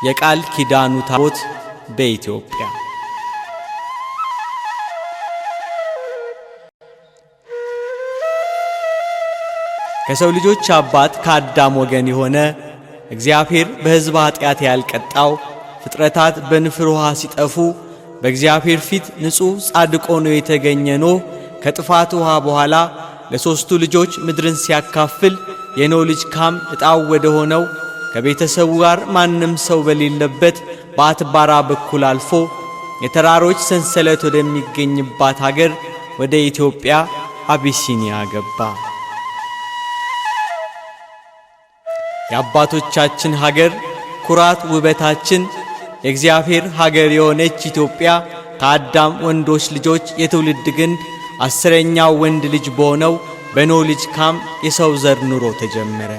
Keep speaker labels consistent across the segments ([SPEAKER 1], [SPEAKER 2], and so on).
[SPEAKER 1] የቃል ኪዳኑ ታቦት በኢትዮጵያ። ከሰው ልጆች አባት ከአዳም ወገን የሆነ፣ እግዚአብሔር በሕዝብ ኃጢአት ያልቀጣው፣ ፍጥረታት በንፍር ውሃ ሲጠፉ በእግዚአብሔር ፊት ንጹሕ ጻድቅ ሆኖ የተገኘ ኖህ ከጥፋት ውሃ በኋላ ለሦስቱ ልጆች ምድርን ሲያካፍል የኖህ ልጅ ካም ዕጣው ወደ ሆነው ከቤተሰቡ ጋር ማንም ሰው በሌለበት በአትባራ በኩል አልፎ የተራሮች ሰንሰለት ወደሚገኝባት አገር ወደ ኢትዮጵያ አቢሲኒያ ገባ። የአባቶቻችን ሀገር፣ ኩራት ውበታችን፣ የእግዚአብሔር ሀገር የሆነች ኢትዮጵያ ከአዳም ወንዶች ልጆች የትውልድ ግንድ 10ኛው ወንድ ልጅ በሆነው በኖህ ልጅ ካም የሰው ዘር ኑሮ ተጀመረ።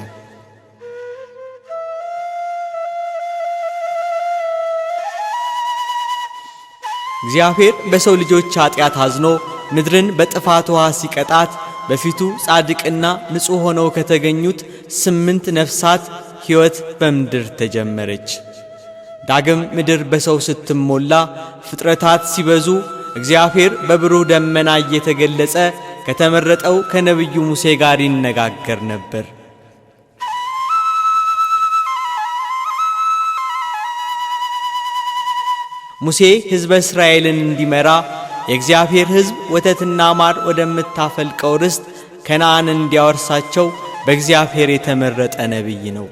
[SPEAKER 1] እግዚአብሔር በሰው ልጆች ኃጢአት አዝኖ ምድርን በጥፋት ውሃ ሲቀጣት በፊቱ ጻድቅና ንጹሕ ሆነው ከተገኙት 8 ነፍሳት ሕይወት በምድር ተጀመረች። ዳግም ምድር በሰው ስትሞላ፣ ፍጥረታት ሲበዙ፣ እግዚአብሔር በብሩህ ደመና እየተገለጸ ከተመረጠው ከነቢዩ ሙሴ ጋር ይነጋገር ነበር። ሙሴ ሕዝበ እስራኤልን እንዲመራ፣ የእግዚአብሔር ሕዝብ ወተትና ማር ወደምታፈልቀው ርስት ከነዓን እንዲያወርሳቸው በእግዚአብሔር የተመረጠ ነቢይ ነው።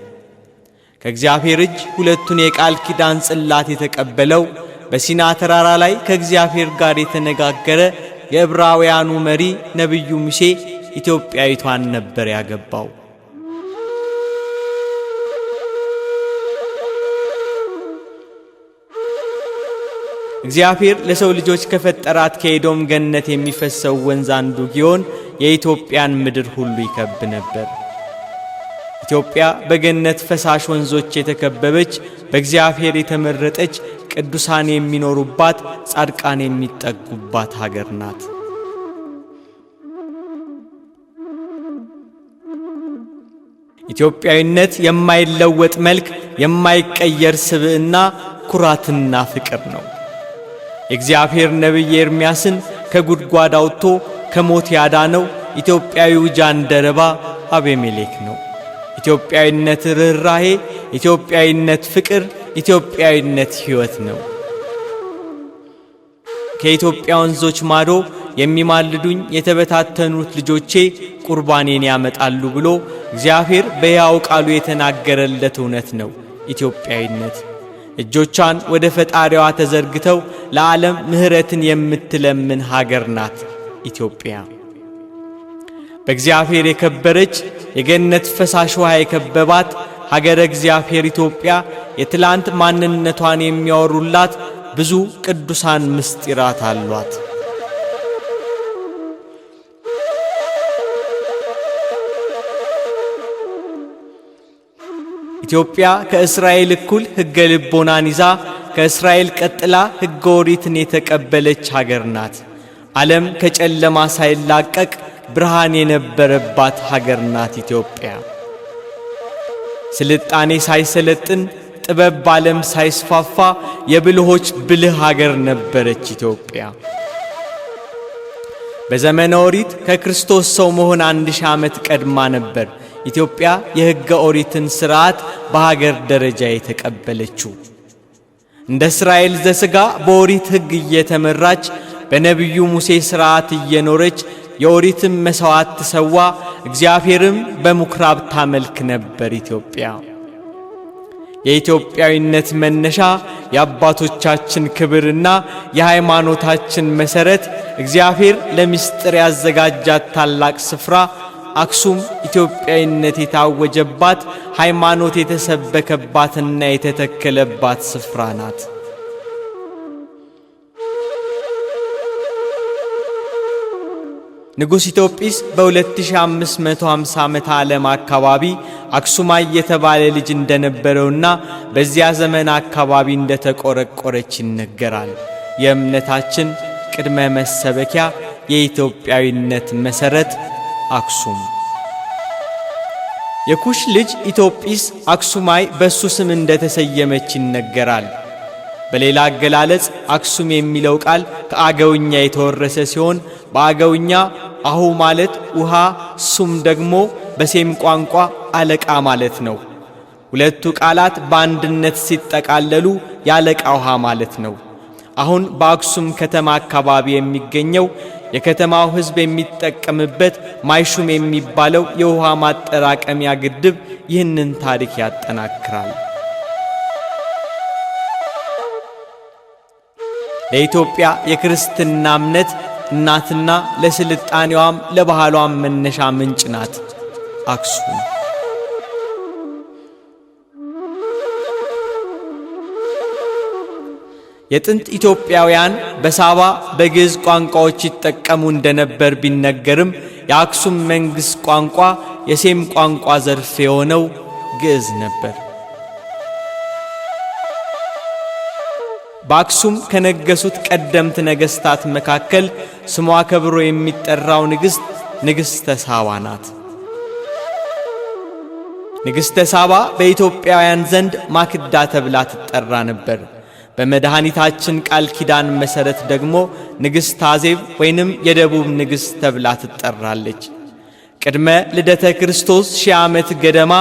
[SPEAKER 1] ከእግዚአብሔር እጅ ሁለቱን የቃል ኪዳን ጽላት የተቀበለው፣ በሲና ተራራ ላይ ከእግዚአብሔር ጋር የተነጋገረ የዕብራውያኑ መሪ ነቢዩ ሙሴ ኢትዮጵያዊቷን ነበር ያገባው። እግዚአብሔር ለሰው ልጆች ከፈጠራት ከኤዶም ገነት የሚፈሰው ወንዝ አንዱ ጊዮን የኢትዮጵያን ምድር ሁሉ ይከብ ነበር። ኢትዮጵያ በገነት ፈሳሽ ወንዞች የተከበበች፣ በእግዚአብሔር የተመረጠች፣ ቅዱሳን የሚኖሩባት፣ ጻድቃን የሚጠጉባት ሀገር ናት። ኢትዮጵያዊነት የማይለወጥ መልክ፣ የማይቀየር ስብዕና፣ ኩራትና ፍቅር ነው። የእግዚአብሔር ነቢይ ኤርምያስን ከጉድጓድ አውጥቶ ከሞት ያዳነው ኢትዮጵያዊው ጃንደረባ አቤሜሌክ ነው። ኢትዮጵያዊነት ርኅራሄ፣ ኢትዮጵያዊነት ፍቅር፣ ኢትዮጵያዊነት ሕይወት ነው። ከኢትዮጵያ ወንዞች ማዶ የሚማልዱኝ የተበታተኑት ልጆቼ ቁርባኔን ያመጣሉ ብሎ እግዚአብሔር በሕያው ቃሉ የተናገረለት እውነት ነው ኢትዮጵያዊነት። እጆቿን ወደ ፈጣሪዋ ተዘርግተው ለዓለም ምሕረትን የምትለምን ሀገር ናት ኢትዮጵያ። በእግዚአብሔር የከበረች፣ የገነት ፈሳሽ ውሃ የከበባት ሀገረ እግዚአብሔር ኢትዮጵያ የትላንት ማንነቷን የሚያወሩላት ብዙ ቅዱሳን ምስጢራት አሏት። ኢትዮጵያ ከእስራኤል እኩል ሕገ ልቦናን ይዛ ከእስራኤል ቀጥላ ሕገ ኦሪትን የተቀበለች ሀገር ናት። ዓለም ከጨለማ ሳይላቀቅ ብርሃን የነበረባት ሀገር ናት ኢትዮጵያ። ስልጣኔ ሳይሰለጥን፣ ጥበብ ባለም ሳይስፋፋ የብልሆች ብልህ ሀገር ነበረች ኢትዮጵያ። በዘመነ ኦሪት ከክርስቶስ ሰው መሆን 1000 ዓመት ቀድማ ነበር ኢትዮጵያ የሕገ ኦሪትን ሥርዓት በሀገር ደረጃ የተቀበለችው። እንደ እስራኤል ዘሥጋ በኦሪት ሕግ እየተመራች፣ በነቢዩ ሙሴ ሥርዓት እየኖረች፣ የኦሪትን መሥዋዕት ትሰዋ፣ እግዚአብሔርም በምኵራብ ታመልክ ነበር ኢትዮጵያ። የኢትዮጵያዊነት መነሻ፣ የአባቶቻችን ክብርና የሃይማኖታችን መሠረት፣ እግዚአብሔር ለምስጢር ያዘጋጃት ታላቅ ስፍራ አክሱም ኢትዮጵያዊነት የታወጀባት፣ ሃይማኖት የተሰበከባትና የተተከለባት ስፍራ ናት። ንጉሥ ኢትዮጵስ በ2550 ዓመተ ዓለም አካባቢ አክሱማይ የተባለ ልጅ እንደነበረውና በዚያ ዘመን አካባቢ እንደተቆረቆረች ይነገራል። የእምነታችን ቅድመ መሰበኪያ፣ የኢትዮጵያዊነት መሰረት አክሱም። የኩሽ ልጅ ኢትዮጵስ አክሱማይ በሱ ስም እንደተሰየመች ይነገራል። በሌላ አገላለጽ አክሱም የሚለው ቃል ከአገውኛ የተወረሰ ሲሆን በአገውኛ አሁ ማለት ውሃ፣ ሱም ደግሞ በሴም ቋንቋ አለቃ ማለት ነው። ሁለቱ ቃላት በአንድነት ሲጠቃለሉ የአለቃ ውሃ ማለት ነው። አሁን በአክሱም ከተማ አካባቢ የሚገኘው የከተማው ሕዝብ የሚጠቀምበት ማይሹም የሚባለው የውሃ ማጠራቀሚያ ግድብ ይህንን ታሪክ ያጠናክራል። ለኢትዮጵያ የክርስትና እምነት እናትና ለስልጣኔዋም ለባህሏም መነሻ ምንጭ ናት አክሱም። የጥንት ኢትዮጵያውያን በሳባ በግዕዝ ቋንቋዎች ይጠቀሙ እንደነበር ቢነገርም የአክሱም መንግሥት ቋንቋ የሴም ቋንቋ ዘርፍ የሆነው ግዕዝ ነበር። በአክሱም ከነገሱት ቀደምት ነገሥታት መካከል ስሟ ከብሮ የሚጠራው ንግሥት ንግሥተ ሳባ ናት። ንግሥተ ሳባ በኢትዮጵያውያን ዘንድ ማክዳ ተብላ ትጠራ ነበር። በመድኃኒታችን ቃል ኪዳን መሠረት ደግሞ ንግሥት አዜብ ወይንም የደቡብ ንግሥት ተብላ ትጠራለች። ቅድመ ልደተ ክርስቶስ 1000 ዓመት ገደማ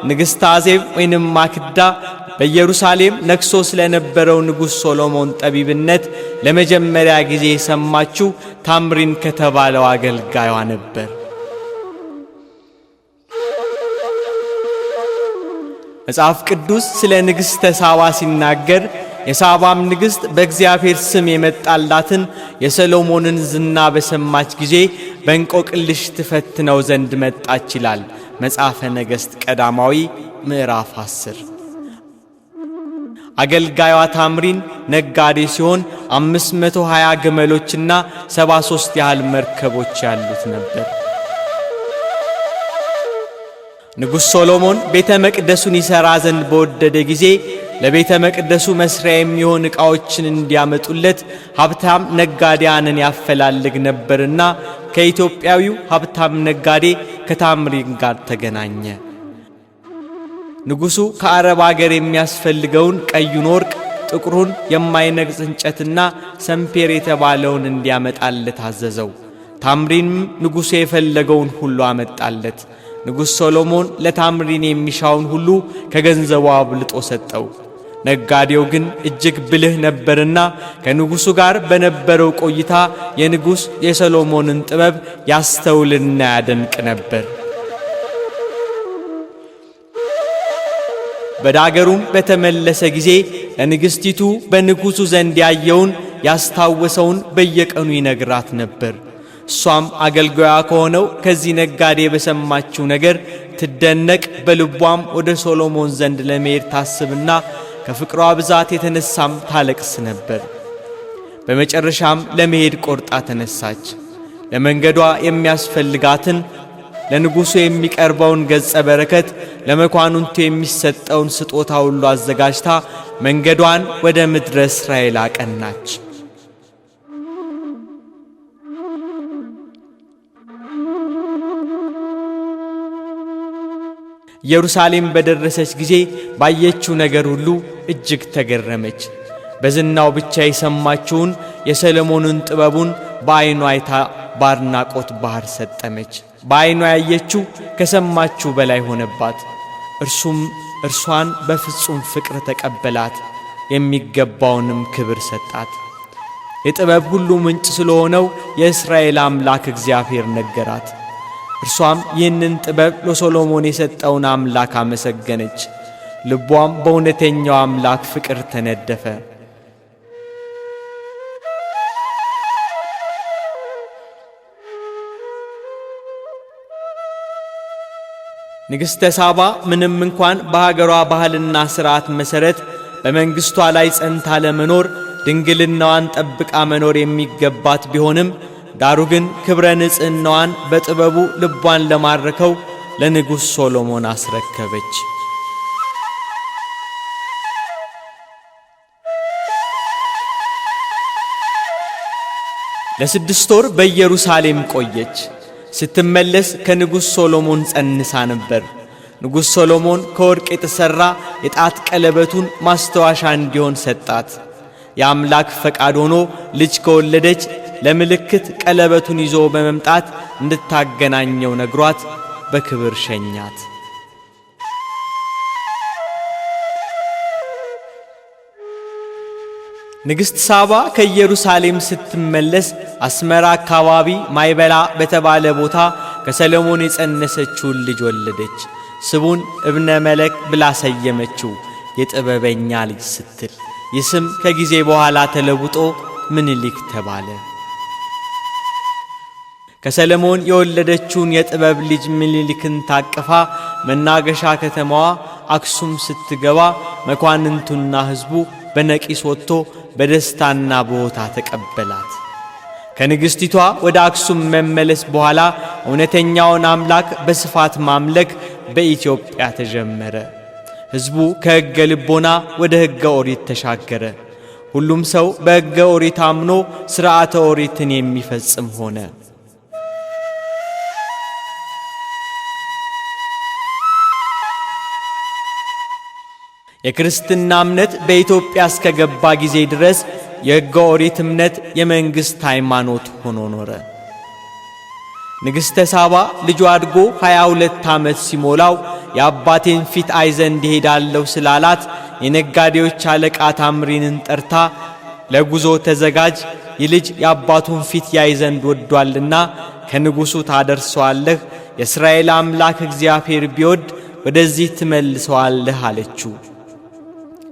[SPEAKER 1] ንግሥት አዜብ ወይንም ማክዳ በኢየሩሳሌም ነግሶ ስለነበረው ንጉሥ ሶሎሞን ጠቢብነት ለመጀመሪያ ጊዜ የሰማችው ታምሪን ከተባለው አገልጋዩዋ ነበር። መጽሐፍ ቅዱስ ስለ ንግሥተ ሳባ ሲናገር የሳባም ንግሥት በእግዚአብሔር ስም የመጣላትን የሰሎሞንን ዝና በሰማች ጊዜ በእንቆቅልሽ ትፈትነው ዘንድ መጣች ይላል መጽሐፈ ነገሥት ቀዳማዊ ምዕራፍ 10። አገልጋዩዋ ታምሪን ነጋዴ ሲሆን 520 ግመሎችና 73 ያህል መርከቦች ያሉት ነበር። ንጉሥ ሶሎሞን ቤተ መቅደሱን ይሠራ ዘንድ በወደደ ጊዜ ለቤተ መቅደሱ መስሪያ የሚሆን ዕቃዎችን እንዲያመጡለት ሀብታም ነጋዴያንን ያፈላልግ ነበርና ከኢትዮጵያዊው ሀብታም ነጋዴ ከታምሪን ጋር ተገናኘ። ንጉሡ ከአረብ አገር የሚያስፈልገውን ቀዩን ወርቅ፣ ጥቁሩን የማይነቅዝ እንጨትና ሰምፔር የተባለውን እንዲያመጣለት አዘዘው። ታምሪንም ንጉሡ የፈለገውን ሁሉ አመጣለት። ንጉሥ ሶሎሞን ለታምሪን የሚሻውን ሁሉ ከገንዘቡ አብልጦ ሰጠው። ነጋዴው ግን እጅግ ብልህ ነበርና ከንጉሡ ጋር በነበረው ቆይታ የንጉሥ የሰሎሞንን ጥበብ ያስተውልና ያደንቅ ነበር። ወደ አገሩም በተመለሰ ጊዜ ለንግሥቲቱ በንጉሡ ዘንድ ያየውን ያስታወሰውን በየቀኑ ይነግራት ነበር። እሷም አገልጋዩዋ ከሆነው ከዚህ ነጋዴ በሰማችው ነገር ትደነቅ፣ በልቧም ወደ ሶሎሞን ዘንድ ለመሄድ ታስብና ከፍቅሯ ብዛት የተነሳም ታለቅስ ነበር። በመጨረሻም ለመሄድ ቆርጣ ተነሳች። ለመንገዷ የሚያስፈልጋትን ለንጉሡ የሚቀርበውን ገጸ በረከት ለመኳንንቱ የሚሰጠውን ስጦታ ሁሉ አዘጋጅታ መንገዷን ወደ ምድረ እስራኤል አቀናች። ኢየሩሳሌም በደረሰች ጊዜ ባየችው ነገር ሁሉ እጅግ ተገረመች። በዝናው ብቻ የሰማችውን የሰሎሞንን ጥበቡን በዓይኗ አይታ በአድናቆት ባህር ሰጠመች። በዓይኗ ያየችው ከሰማችው በላይ ሆነባት። እርሱም እርሷን በፍጹም ፍቅር ተቀበላት፣ የሚገባውንም ክብር ሰጣት። የጥበብ ሁሉ ምንጭ ስለሆነው የእስራኤል አምላክ እግዚአብሔር ነገራት። እርሷም ይህንን ጥበብ ለሶሎሞን የሰጠውን አምላክ አመሰገነች። ልቧም በእውነተኛው አምላክ ፍቅር ተነደፈ። ንግሥተ ሳባ ምንም እንኳን በሀገሯ ባህልና ሥርዓት መሠረት በመንግሥቷ ላይ ጸንታ ለመኖር ድንግልናዋን ጠብቃ መኖር የሚገባት ቢሆንም ዳሩ ግን ክብረ ንጽሕናዋን በጥበቡ ልቧን ለማረከው ለንጉሥ ሶሎሞን አስረከበች። ለ6 ወር በኢየሩሳሌም ቆየች። ስትመለስ ከንጉሥ ሶሎሞን ጸንሳ ነበር። ንጉሥ ሶሎሞን ከወርቅ የተሠራ የጣት ቀለበቱን ማስታወሻ እንዲሆን ሰጣት። የአምላክ ፈቃድ ሆኖ ልጅ ከወለደች ለምልክት ቀለበቱን ይዞ በመምጣት እንድታገናኘው ነግሯት በክብር ሸኛት። ንግሥት ሳባ ከኢየሩሳሌም ስትመለስ አስመራ አካባቢ ማይበላ በተባለ ቦታ ከሰሎሞን የጸነሰችውን ልጅ ወለደች። ስሙን እብነ መለክ ብላ ሰየመችው፣ የጥበበኛ ልጅ ስትል። ይህ ስም ከጊዜ በኋላ ተለውጦ ምኒልክ ተባለ። ከሰለሞን የወለደችውን የጥበብ ልጅ ምኒልክን ታቅፋ መናገሻ ከተማዋ አክሱም ስትገባ መኳንንቱና ሕዝቡ በነቂስ ወጥቶ በደስታና በሆታ ተቀበላት። ከንግሥቲቷ ወደ አክሱም መመለስ በኋላ እውነተኛውን አምላክ በስፋት ማምለክ በኢትዮጵያ ተጀመረ። ሕዝቡ ከሕገ ልቦና ወደ ሕገ ኦሪት ተሻገረ። ሁሉም ሰው በሕገ ኦሪት አምኖ ሥርዓተ ኦሪትን የሚፈጽም ሆነ። የክርስትና እምነት በኢትዮጵያ እስከገባ ጊዜ ድረስ የሕገ ኦሪት እምነት የመንግሥት ሃይማኖት ሆኖ ኖረ። ንግሥተ ሳባ ልጇ አድጎ 22 ዓመት ሲሞላው የአባቴን ፊት አይ ዘንድ እሄዳለሁ ስላላት የነጋዴዎች አለቃ ታምሪንን ጠርታ ለጉዞ ተዘጋጅ፣ ይህ ልጅ የአባቱን ፊት ያይ ዘንድ ወዷልና ከንጉሡ ታደርሰዋለህ፣ የእስራኤል አምላክ እግዚአብሔር ቢወድ ወደዚህ ትመልሰዋለህ አለችው።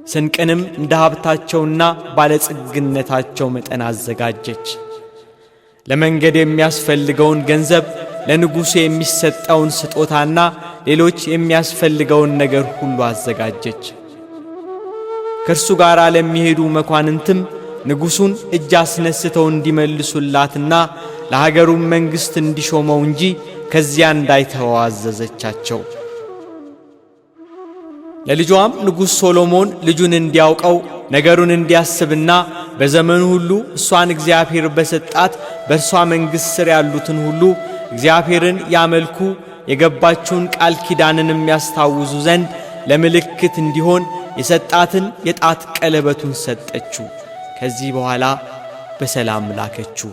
[SPEAKER 1] ስንቅንም እንደ ሀብታቸውና ባለጽግነታቸው መጠን አዘጋጀች። ለመንገድ የሚያስፈልገውን ገንዘብ፣ ለንጉሡ የሚሰጠውን ስጦታና ሌሎች የሚያስፈልገውን ነገር ሁሉ አዘጋጀች። ከእርሱ ጋር ለሚሄዱ መኳንንትም ንጉሡን እጅ አስነስተው እንዲመልሱላትና ለሀገሩም መንግሥት እንዲሾመው እንጂ ከዚያ እንዳይተወው አዘዘቻቸው። ለልጇም ንጉሥ ሶሎሞን ልጁን እንዲያውቀው ነገሩን እንዲያስብና በዘመኑ ሁሉ እሷን እግዚአብሔር በሰጣት በእርሷ መንግሥት ሥር ያሉትን ሁሉ እግዚአብሔርን ያመልኩ የገባችውን ቃል ኪዳንንም ያስታውሱ ዘንድ ለምልክት እንዲሆን የሰጣትን የጣት ቀለበቱን ሰጠችው። ከዚህ በኋላ በሰላም ላከችው።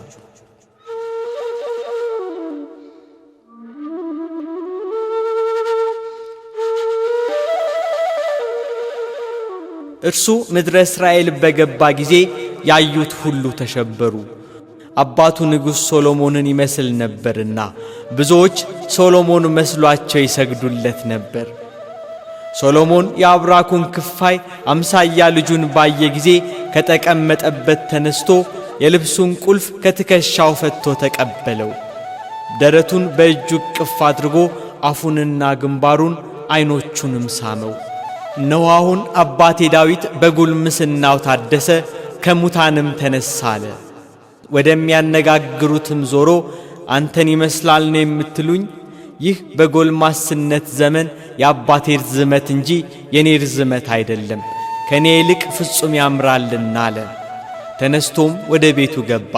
[SPEAKER 1] እርሱ ምድረ እስራኤል በገባ ጊዜ ያዩት ሁሉ ተሸበሩ። አባቱ ንጉሥ ሶሎሞንን ይመስል ነበርና ብዙዎች ሶሎሞን መስሏቸው ይሰግዱለት ነበር። ሶሎሞን የአብራኩን ክፋይ አምሳያ ልጁን ባየ ጊዜ ከተቀመጠበት ተነስቶ የልብሱን ቁልፍ ከትከሻው ፈቶ ተቀበለው። ደረቱን በእጁ እቅፍ አድርጎ አፉንና ግንባሩን ዓይኖቹንም ሳመው። እነሆ አሁን አባቴ ዳዊት በጉልምስናው ታደሰ፣ ከሙታንም ተነሣ አለ። ወደሚያነጋግሩትም ዞሮ አንተን ይመስላል ነው የምትሉኝ? ይህ በጎልማስነት ዘመን የአባቴ ርዝመት እንጂ የኔ ርዝመት አይደለም፣ ከኔ ይልቅ ፍጹም ያምራልና አለ። ተነስቶም ወደ ቤቱ ገባ።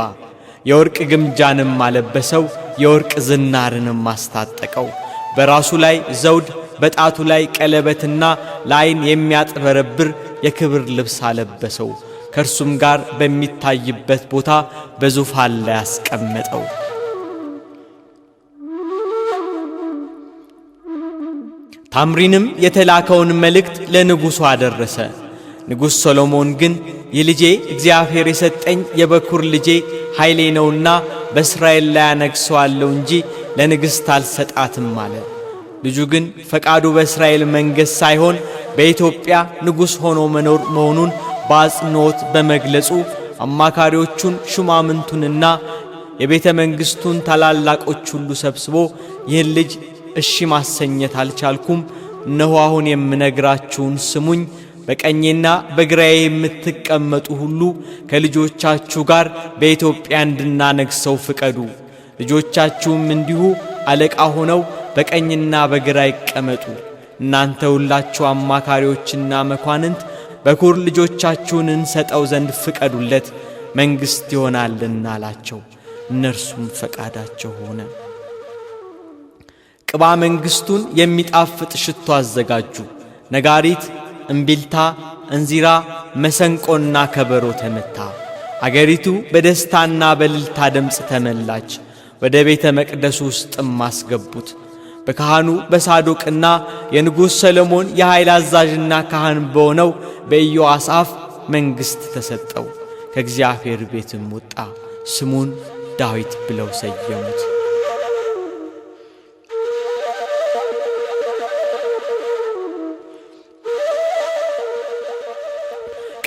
[SPEAKER 1] የወርቅ ግምጃንም አለበሰው፣ የወርቅ ዝናርንም አስታጠቀው። በራሱ ላይ ዘውድ፣ በጣቱ ላይ ቀለበትና ለዓይን የሚያጥበረብር የክብር ልብስ አለበሰው። ከእርሱም ጋር በሚታይበት ቦታ በዙፋን ላይ አስቀመጠው። ታምሪንም የተላከውን መልእክት ለንጉሡ አደረሰ። ንጉሥ ሰሎሞን ግን የልጄ እግዚአብሔር የሰጠኝ የበኩር ልጄ ኃይሌ ነውና በእስራኤል ላይ አነግሠዋለሁ እንጂ ለንግሥት አልሰጣትም አለ። ልጁ ግን ፈቃዱ በእስራኤል መንገሥ ሳይሆን በኢትዮጵያ ንጉሥ ሆኖ መኖር መሆኑን በአጽንኦት በመግለጹ አማካሪዎቹን ሹማምንቱንና የቤተ መንግሥቱን ታላላቆች ሁሉ ሰብስቦ ይህን ልጅ እሺ ማሰኘት አልቻልኩም። እነሆ አሁን የምነግራችሁን ስሙኝ። በቀኜና በግራዬ የምትቀመጡ ሁሉ ከልጆቻችሁ ጋር በኢትዮጵያ እንድናነግሠው ፍቀዱ። ልጆቻችሁም እንዲሁ አለቃ ሆነው በቀኝና በግራ ይቀመጡ። እናንተ ሁላችሁ አማካሪዎችና መኳንንት በኩር ልጆቻችሁን እንሰጠው ዘንድ ፍቀዱለት፣ መንግሥት ይሆናልና አላቸው። እነርሱም ፈቃዳቸው ሆነ። ቅባ መንግሥቱን የሚጣፍጥ ሽቶ አዘጋጁ። ነጋሪት፣ እምቢልታ፣ እንዚራ፣ መሰንቆና ከበሮ ተመታ። አገሪቱ በደስታና በእልልታ ድምፅ ተመላች። ወደ ቤተ መቅደሱ ውስጥም አስገቡት። በካህኑ በሳዶቅና የንጉሥ ሰሎሞን የኃይል አዛዥና ካህን በሆነው በኢዮአስ አፍ መንግሥት ተሰጠው። ከእግዚአብሔር ቤትም ወጣ። ስሙን ዳዊት ብለው ሰየሙት።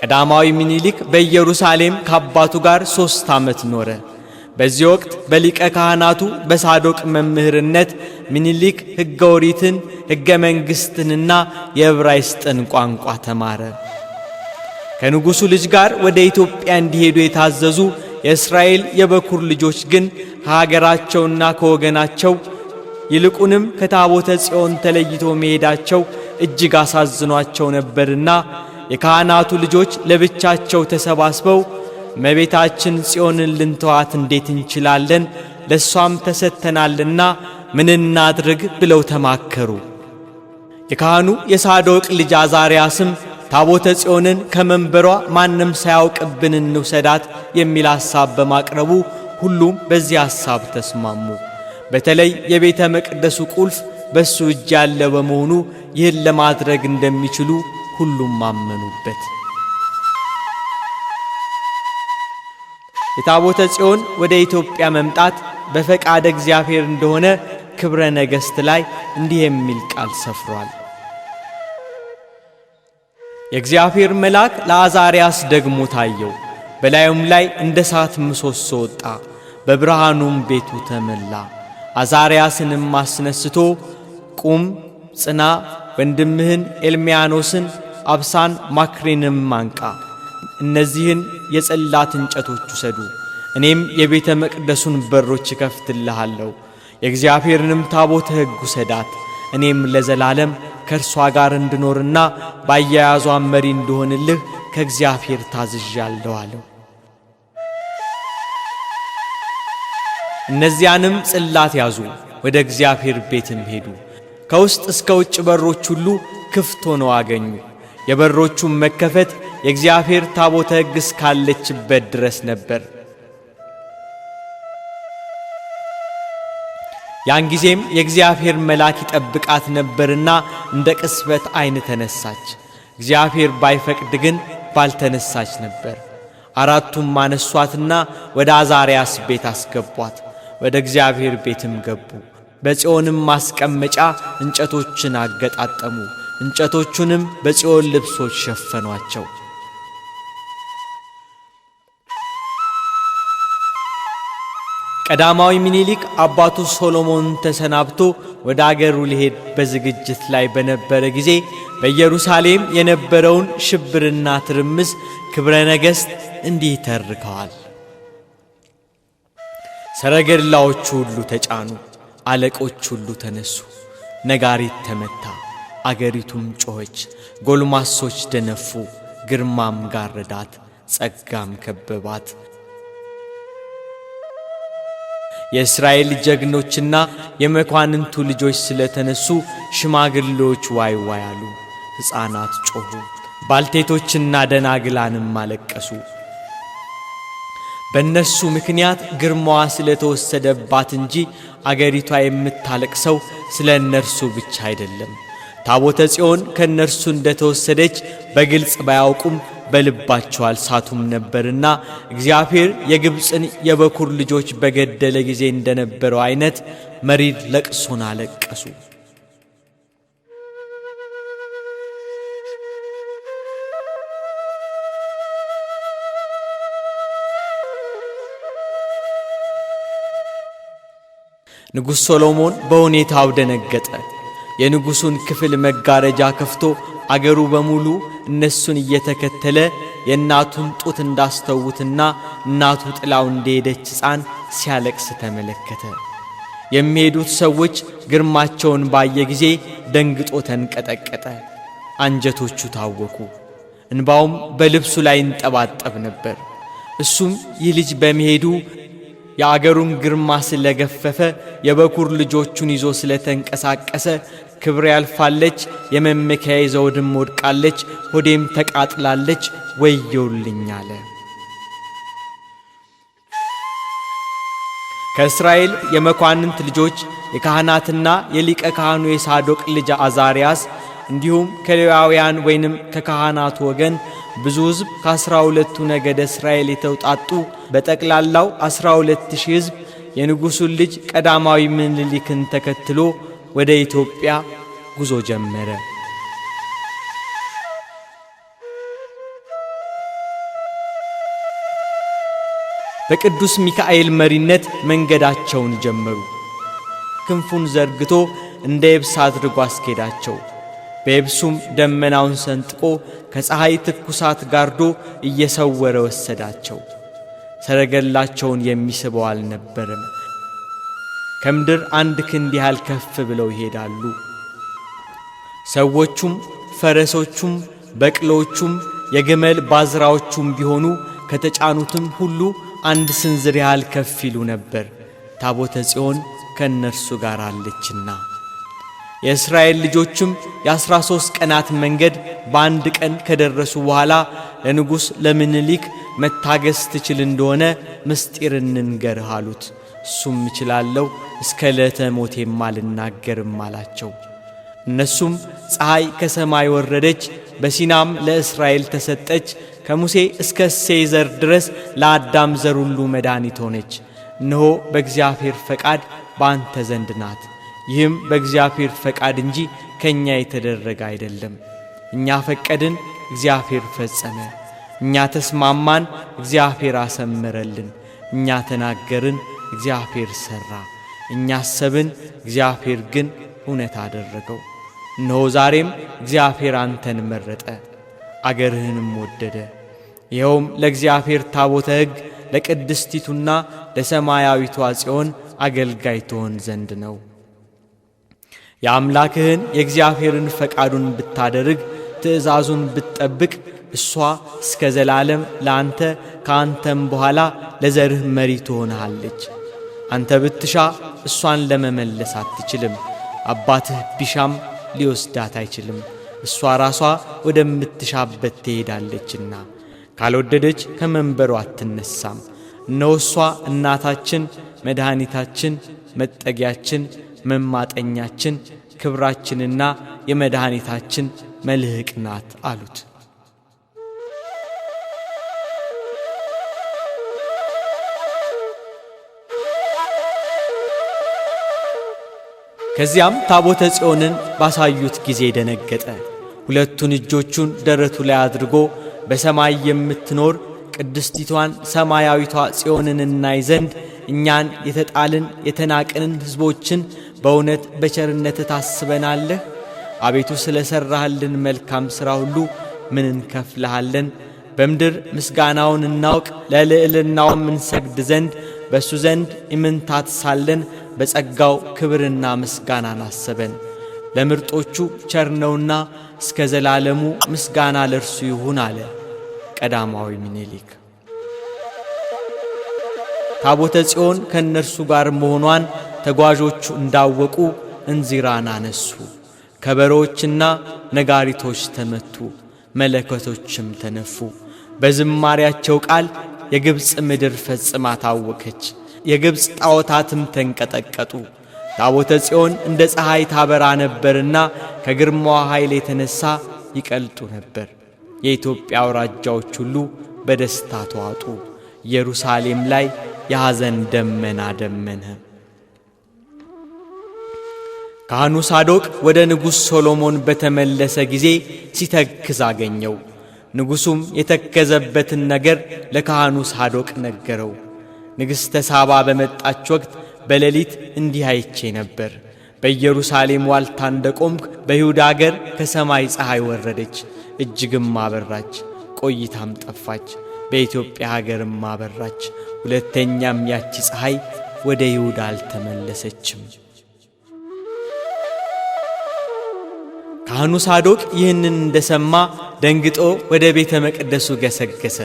[SPEAKER 1] ቀዳማዊ ምኒልክ በኢየሩሳሌም ከአባቱ ጋር 3 ዓመት ኖረ። በዚህ ወቅት በሊቀ ካህናቱ በሳዶቅ መምህርነት ምኒልክ ሕገ ኦሪትን፣ ሕገ መንግሥትንና የዕብራይስጥን ቋንቋ ተማረ። ከንጉሡ ልጅ ጋር ወደ ኢትዮጵያ እንዲሄዱ የታዘዙ የእስራኤል የበኩር ልጆች ግን ከሀገራቸውና ከወገናቸው ይልቁንም ከታቦተ ጽዮን ተለይቶ መሄዳቸው እጅግ አሳዝኗቸው ነበርና የካህናቱ ልጆች ለብቻቸው ተሰባስበው እመቤታችን ጽዮንን ልንተዋት እንዴት እንችላለን? ለሷም ተሰጥተናልና ምን እናድርግ ብለው ተማከሩ። የካህኑ የሳዶቅ ልጅ አዛርያስም ታቦተ ጽዮንን ከመንበሯ ማንም ሳያውቅብን እንውሰዳት የሚል ሐሳብ በማቅረቡ ሁሉም በዚህ ሐሳብ ተስማሙ። በተለይ የቤተ መቅደሱ ቁልፍ በሱ እጅ ያለ በመሆኑ ይህን ለማድረግ እንደሚችሉ ሁሉም አመኑበት። የታቦተ ጽዮን ወደ ኢትዮጵያ መምጣት በፈቃደ እግዚአብሔር እንደሆነ ክብረ ነገሥት ላይ እንዲህ የሚል ቃል ሰፍሯል። የእግዚአብሔር መልአክ ለአዛርያስ ደግሞ ታየው፣ በላዩም ላይ እንደ እሳት ምሰሶ ወጣ፣ በብርሃኑም ቤቱ ተመላ። አዛርያስንም አስነስቶ ቁም፣ ጽና፣ ወንድምህን ኤልሚያኖስን፣ አብሳን፣ ማክሪንም አንቃ፣ እነዚህን የጽላት እንጨቶች ውሰዱ፣ እኔም የቤተ መቅደሱን በሮች እከፍትልሃለሁ። የእግዚአብሔርንም ታቦተ ሕግ ውሰዳት፣ እኔም ለዘላለም ከእርሷ ጋር እንድኖርና ባያያዟም መሪ እንድሆንልህ ከእግዚአብሔር ታዝዣለሁ አለው። እነዚያንም ጽላት ያዙ፣ ወደ እግዚአብሔር ቤትም ሄዱ። ከውስጥ እስከ ውጭ በሮች ሁሉ ክፍት ሆነው አገኙ። የበሮቹም መከፈት የእግዚአብሔር ታቦተ ሕግ እስካለችበት ድረስ ነበር። ያን ጊዜም የእግዚአብሔር መልአክ ይጠብቃት ነበርና እንደ ቅጽበት ዓይን ተነሳች። እግዚአብሔር ባይፈቅድ ግን ባልተነሳች ነበር። አራቱም አነሷትና ወደ አዛርያስ ቤት አስገቧት። ወደ እግዚአብሔር ቤትም ገቡ። በጽዮንም ማስቀመጫ እንጨቶችን አገጣጠሙ። እንጨቶቹንም በጽዮን ልብሶች ሸፈኗቸው። ቀዳማዊ ምኒልክ አባቱ ሶሎሞን ተሰናብቶ ወደ አገሩ ሊሄድ በዝግጅት ላይ በነበረ ጊዜ በኢየሩሳሌም የነበረውን ሽብርና ትርምስ ክብረ ነገሥት እንዲህ ተርከዋል። ሰረገላዎቹ ሁሉ ተጫኑ፣ አለቆች ሁሉ ተነሱ፣ ነጋሪት ተመታ፣ አገሪቱም ጮኸች፣ ጎልማሶች ደነፉ፣ ግርማም ጋረዳት፣ ጸጋም ከበባት። የእስራኤል ጀግኖችና የመኳንንቱ ልጆች ስለተነሱ ሽማግሌዎች ዋይ ዋይ አሉ፣ ሕፃናት ጮኹ፣ ባልቴቶችና ደናግላንም አለቀሱ። በእነሱ ምክንያት ግርማዋ ስለተወሰደባት እንጂ አገሪቷ የምታለቅሰው ስለ እነርሱ ብቻ አይደለም። ታቦተ ጽዮን ከእነርሱ እንደተወሰደች በግልጽ ባያውቁም በልባቸው አልሳቱም ነበርና እግዚአብሔር የግብፅን የበኩር ልጆች በገደለ ጊዜ እንደነበረው አይነት መሪር ለቅሶን አለቀሱ። ንጉሥ ሶሎሞን በሁኔታው ደነገጠ። የንጉሡን ክፍል መጋረጃ ከፍቶ አገሩ በሙሉ እነሱን እየተከተለ የእናቱን ጡት እንዳስተውትና እናቱ ጥላው እንደሄደች ሕፃን ሲያለቅስ ተመለከተ። የሚሄዱት ሰዎች ግርማቸውን ባየ ጊዜ ደንግጦ ተንቀጠቀጠ፣ አንጀቶቹ ታወኩ፣ እንባውም በልብሱ ላይ እንጠባጠብ ነበር። እሱም ይህ ልጅ በመሄዱ የአገሩን ግርማ ስለገፈፈ፣ የበኩር ልጆቹን ይዞ ስለተንቀሳቀሰ፣ ክብሬ ያልፋለች፣ የመመኪያዬ ዘውድም ወድቃለች፣ ሆዴም ተቃጥላለች፣ ወየውልኝ አለ። ከእስራኤል የመኳንንት ልጆች የካህናትና የሊቀ ካህኑ የሳዶቅ ልጅ አዛርያስ እንዲሁም ከሌዋውያን ወይንም ከካህናቱ ወገን ብዙ ሕዝብ ከ12ቱ ነገደ እስራኤል የተውጣጡ በጠቅላላው 12,000 ሕዝብ የንጉሡን ልጅ ቀዳማዊ ምኒልክን ተከትሎ ወደ ኢትዮጵያ ጉዞ ጀመረ። በቅዱስ ሚካኤል መሪነት መንገዳቸውን ጀመሩ። ክንፉን ዘርግቶ እንደ የብስ አድርጎ አስኬዳቸው። በየብሱም ደመናውን ሰንጥቆ ከፀሐይ ትኩሳት ጋርዶ እየሰወረ ወሰዳቸው። ሰረገላቸውን የሚስበው አልነበረም። ከምድር አንድ ክንድ ያህል ከፍ ብለው ይሄዳሉ። ሰዎቹም ፈረሶቹም በቅሎቹም የግመል ባዝራዎቹም ቢሆኑ ከተጫኑትም ሁሉ አንድ ስንዝር ያህል ከፍ ይሉ ነበር፣ ታቦተ ጽዮን ከእነርሱ ጋር አለችና። የእስራኤል ልጆችም የ13 ቀናት መንገድ በአንድ ቀን ከደረሱ በኋላ ለንጉሥ ለምኒልክ መታገስ ትችል እንደሆነ ምስጢር እንንገርህ አሉት። እሱም እችላለሁ፣ እስከ ዕለተ ሞቴም አልናገርም አላቸው። እነሱም ፀሐይ ከሰማይ ወረደች፣ በሲናም ለእስራኤል ተሰጠች፣ ከሙሴ እስከ እሴይ ዘር ድረስ ለአዳም ዘር ሁሉ መድኃኒት ሆነች። እነሆ በእግዚአብሔር ፈቃድ በአንተ ዘንድ ናት። ይህም በእግዚአብሔር ፈቃድ እንጂ ከእኛ የተደረገ አይደለም። እኛ ፈቀድን፣ እግዚአብሔር ፈጸመ። እኛ ተስማማን፣ እግዚአብሔር አሰመረልን። እኛ ተናገርን፣ እግዚአብሔር ሠራ። እኛ አሰብን፣ እግዚአብሔር ግን እውነት አደረገው። እነሆ ዛሬም እግዚአብሔር አንተን መረጠ፣ አገርህንም ወደደ። ይኸውም ለእግዚአብሔር ታቦተ ሕግ ለቅድስቲቱና ለሰማያዊቷ ጽዮን አገልጋይ ትሆን ዘንድ ነው። የአምላክህን የእግዚአብሔርን ፈቃዱን ብታደርግ፣ ትእዛዙን ብትጠብቅ፣ እሷ እስከ ዘላለም ለአንተ ከአንተም በኋላ ለዘርህ መሪ ትሆንሃለች። አንተ ብትሻ እሷን ለመመለስ አትችልም። አባትህ ቢሻም ሊወስዳት አይችልም። እሷ ራሷ ወደምትሻበት ትሄዳለችና ካልወደደች ከመንበሩ አትነሳም። እነሆ እሷ እናታችን፣ መድኃኒታችን፣ መጠጊያችን፣ መማጠኛችን፣ ክብራችንና የመድኃኒታችን መልህቅ ናት አሉት። ከዚያም ታቦተ ጽዮንን ባሳዩት ጊዜ ደነገጠ። ሁለቱን እጆቹን ደረቱ ላይ አድርጎ በሰማይ የምትኖር ቅድስቲቷን ሰማያዊቷ ጽዮንን እናይ ዘንድ እኛን የተጣልን የተናቅንን ሕዝቦችን በእውነት በቸርነት ታስበናለህ። አቤቱ ስለ ሠራህልን መልካም ሥራ ሁሉ ምን እንከፍልሃለን? በምድር ምስጋናውን እናውቅ፣ ለልዕልናውም እንሰግድ ዘንድ በእሱ ዘንድ ኢምንታት ሳለን በጸጋው ክብርና ምስጋናን አሰበን። ለምርጦቹ ቸር ነውና እስከ ዘላለሙ ምስጋና ለእርሱ ይሁን አለ ቀዳማዊ ምኒልክ። ታቦተ ጽዮን ከእነርሱ ጋር መሆኗን ተጓዦቹ እንዳወቁ እንዚራን አነሱ። ከበሮዎችና ነጋሪቶች ተመቱ፣ መለከቶችም ተነፉ። በዝማሪያቸው ቃል የግብፅ ምድር ፈጽማ ታወከች፣ የግብፅ ጣዖታትም ተንቀጠቀጡ። ታቦተ ጽዮን እንደ ፀሐይ ታበራ ነበርና ከግርማዋ ኃይል የተነሳ ይቀልጡ ነበር። የኢትዮጵያ አውራጃዎች ሁሉ በደስታ ተዋጡ። ኢየሩሳሌም ላይ የሐዘን ደመና ደመነ። ካህኑ ሳዶቅ ወደ ንጉሥ ሶሎሞን በተመለሰ ጊዜ ሲተክዝ አገኘው። ንጉሡም የተከዘበትን ነገር ለካህኑ ሳዶቅ ነገረው። ንግሥተ ሳባ በመጣች ወቅት በሌሊት እንዲህ አይቼ ነበር። በኢየሩሳሌም ዋልታ እንደቆምክ በይሁዳ አገር ከሰማይ ፀሐይ ወረደች፣ እጅግም አበራች፣ ቆይታም ጠፋች። በኢትዮጵያ ሀገርም አበራች። ሁለተኛም ያቺ ፀሐይ ወደ ይሁዳ አልተመለሰችም። ካህኑ ሳዶቅ ይህንን እንደሰማ ደንግጦ ወደ ቤተ መቅደሱ ገሰገሰ።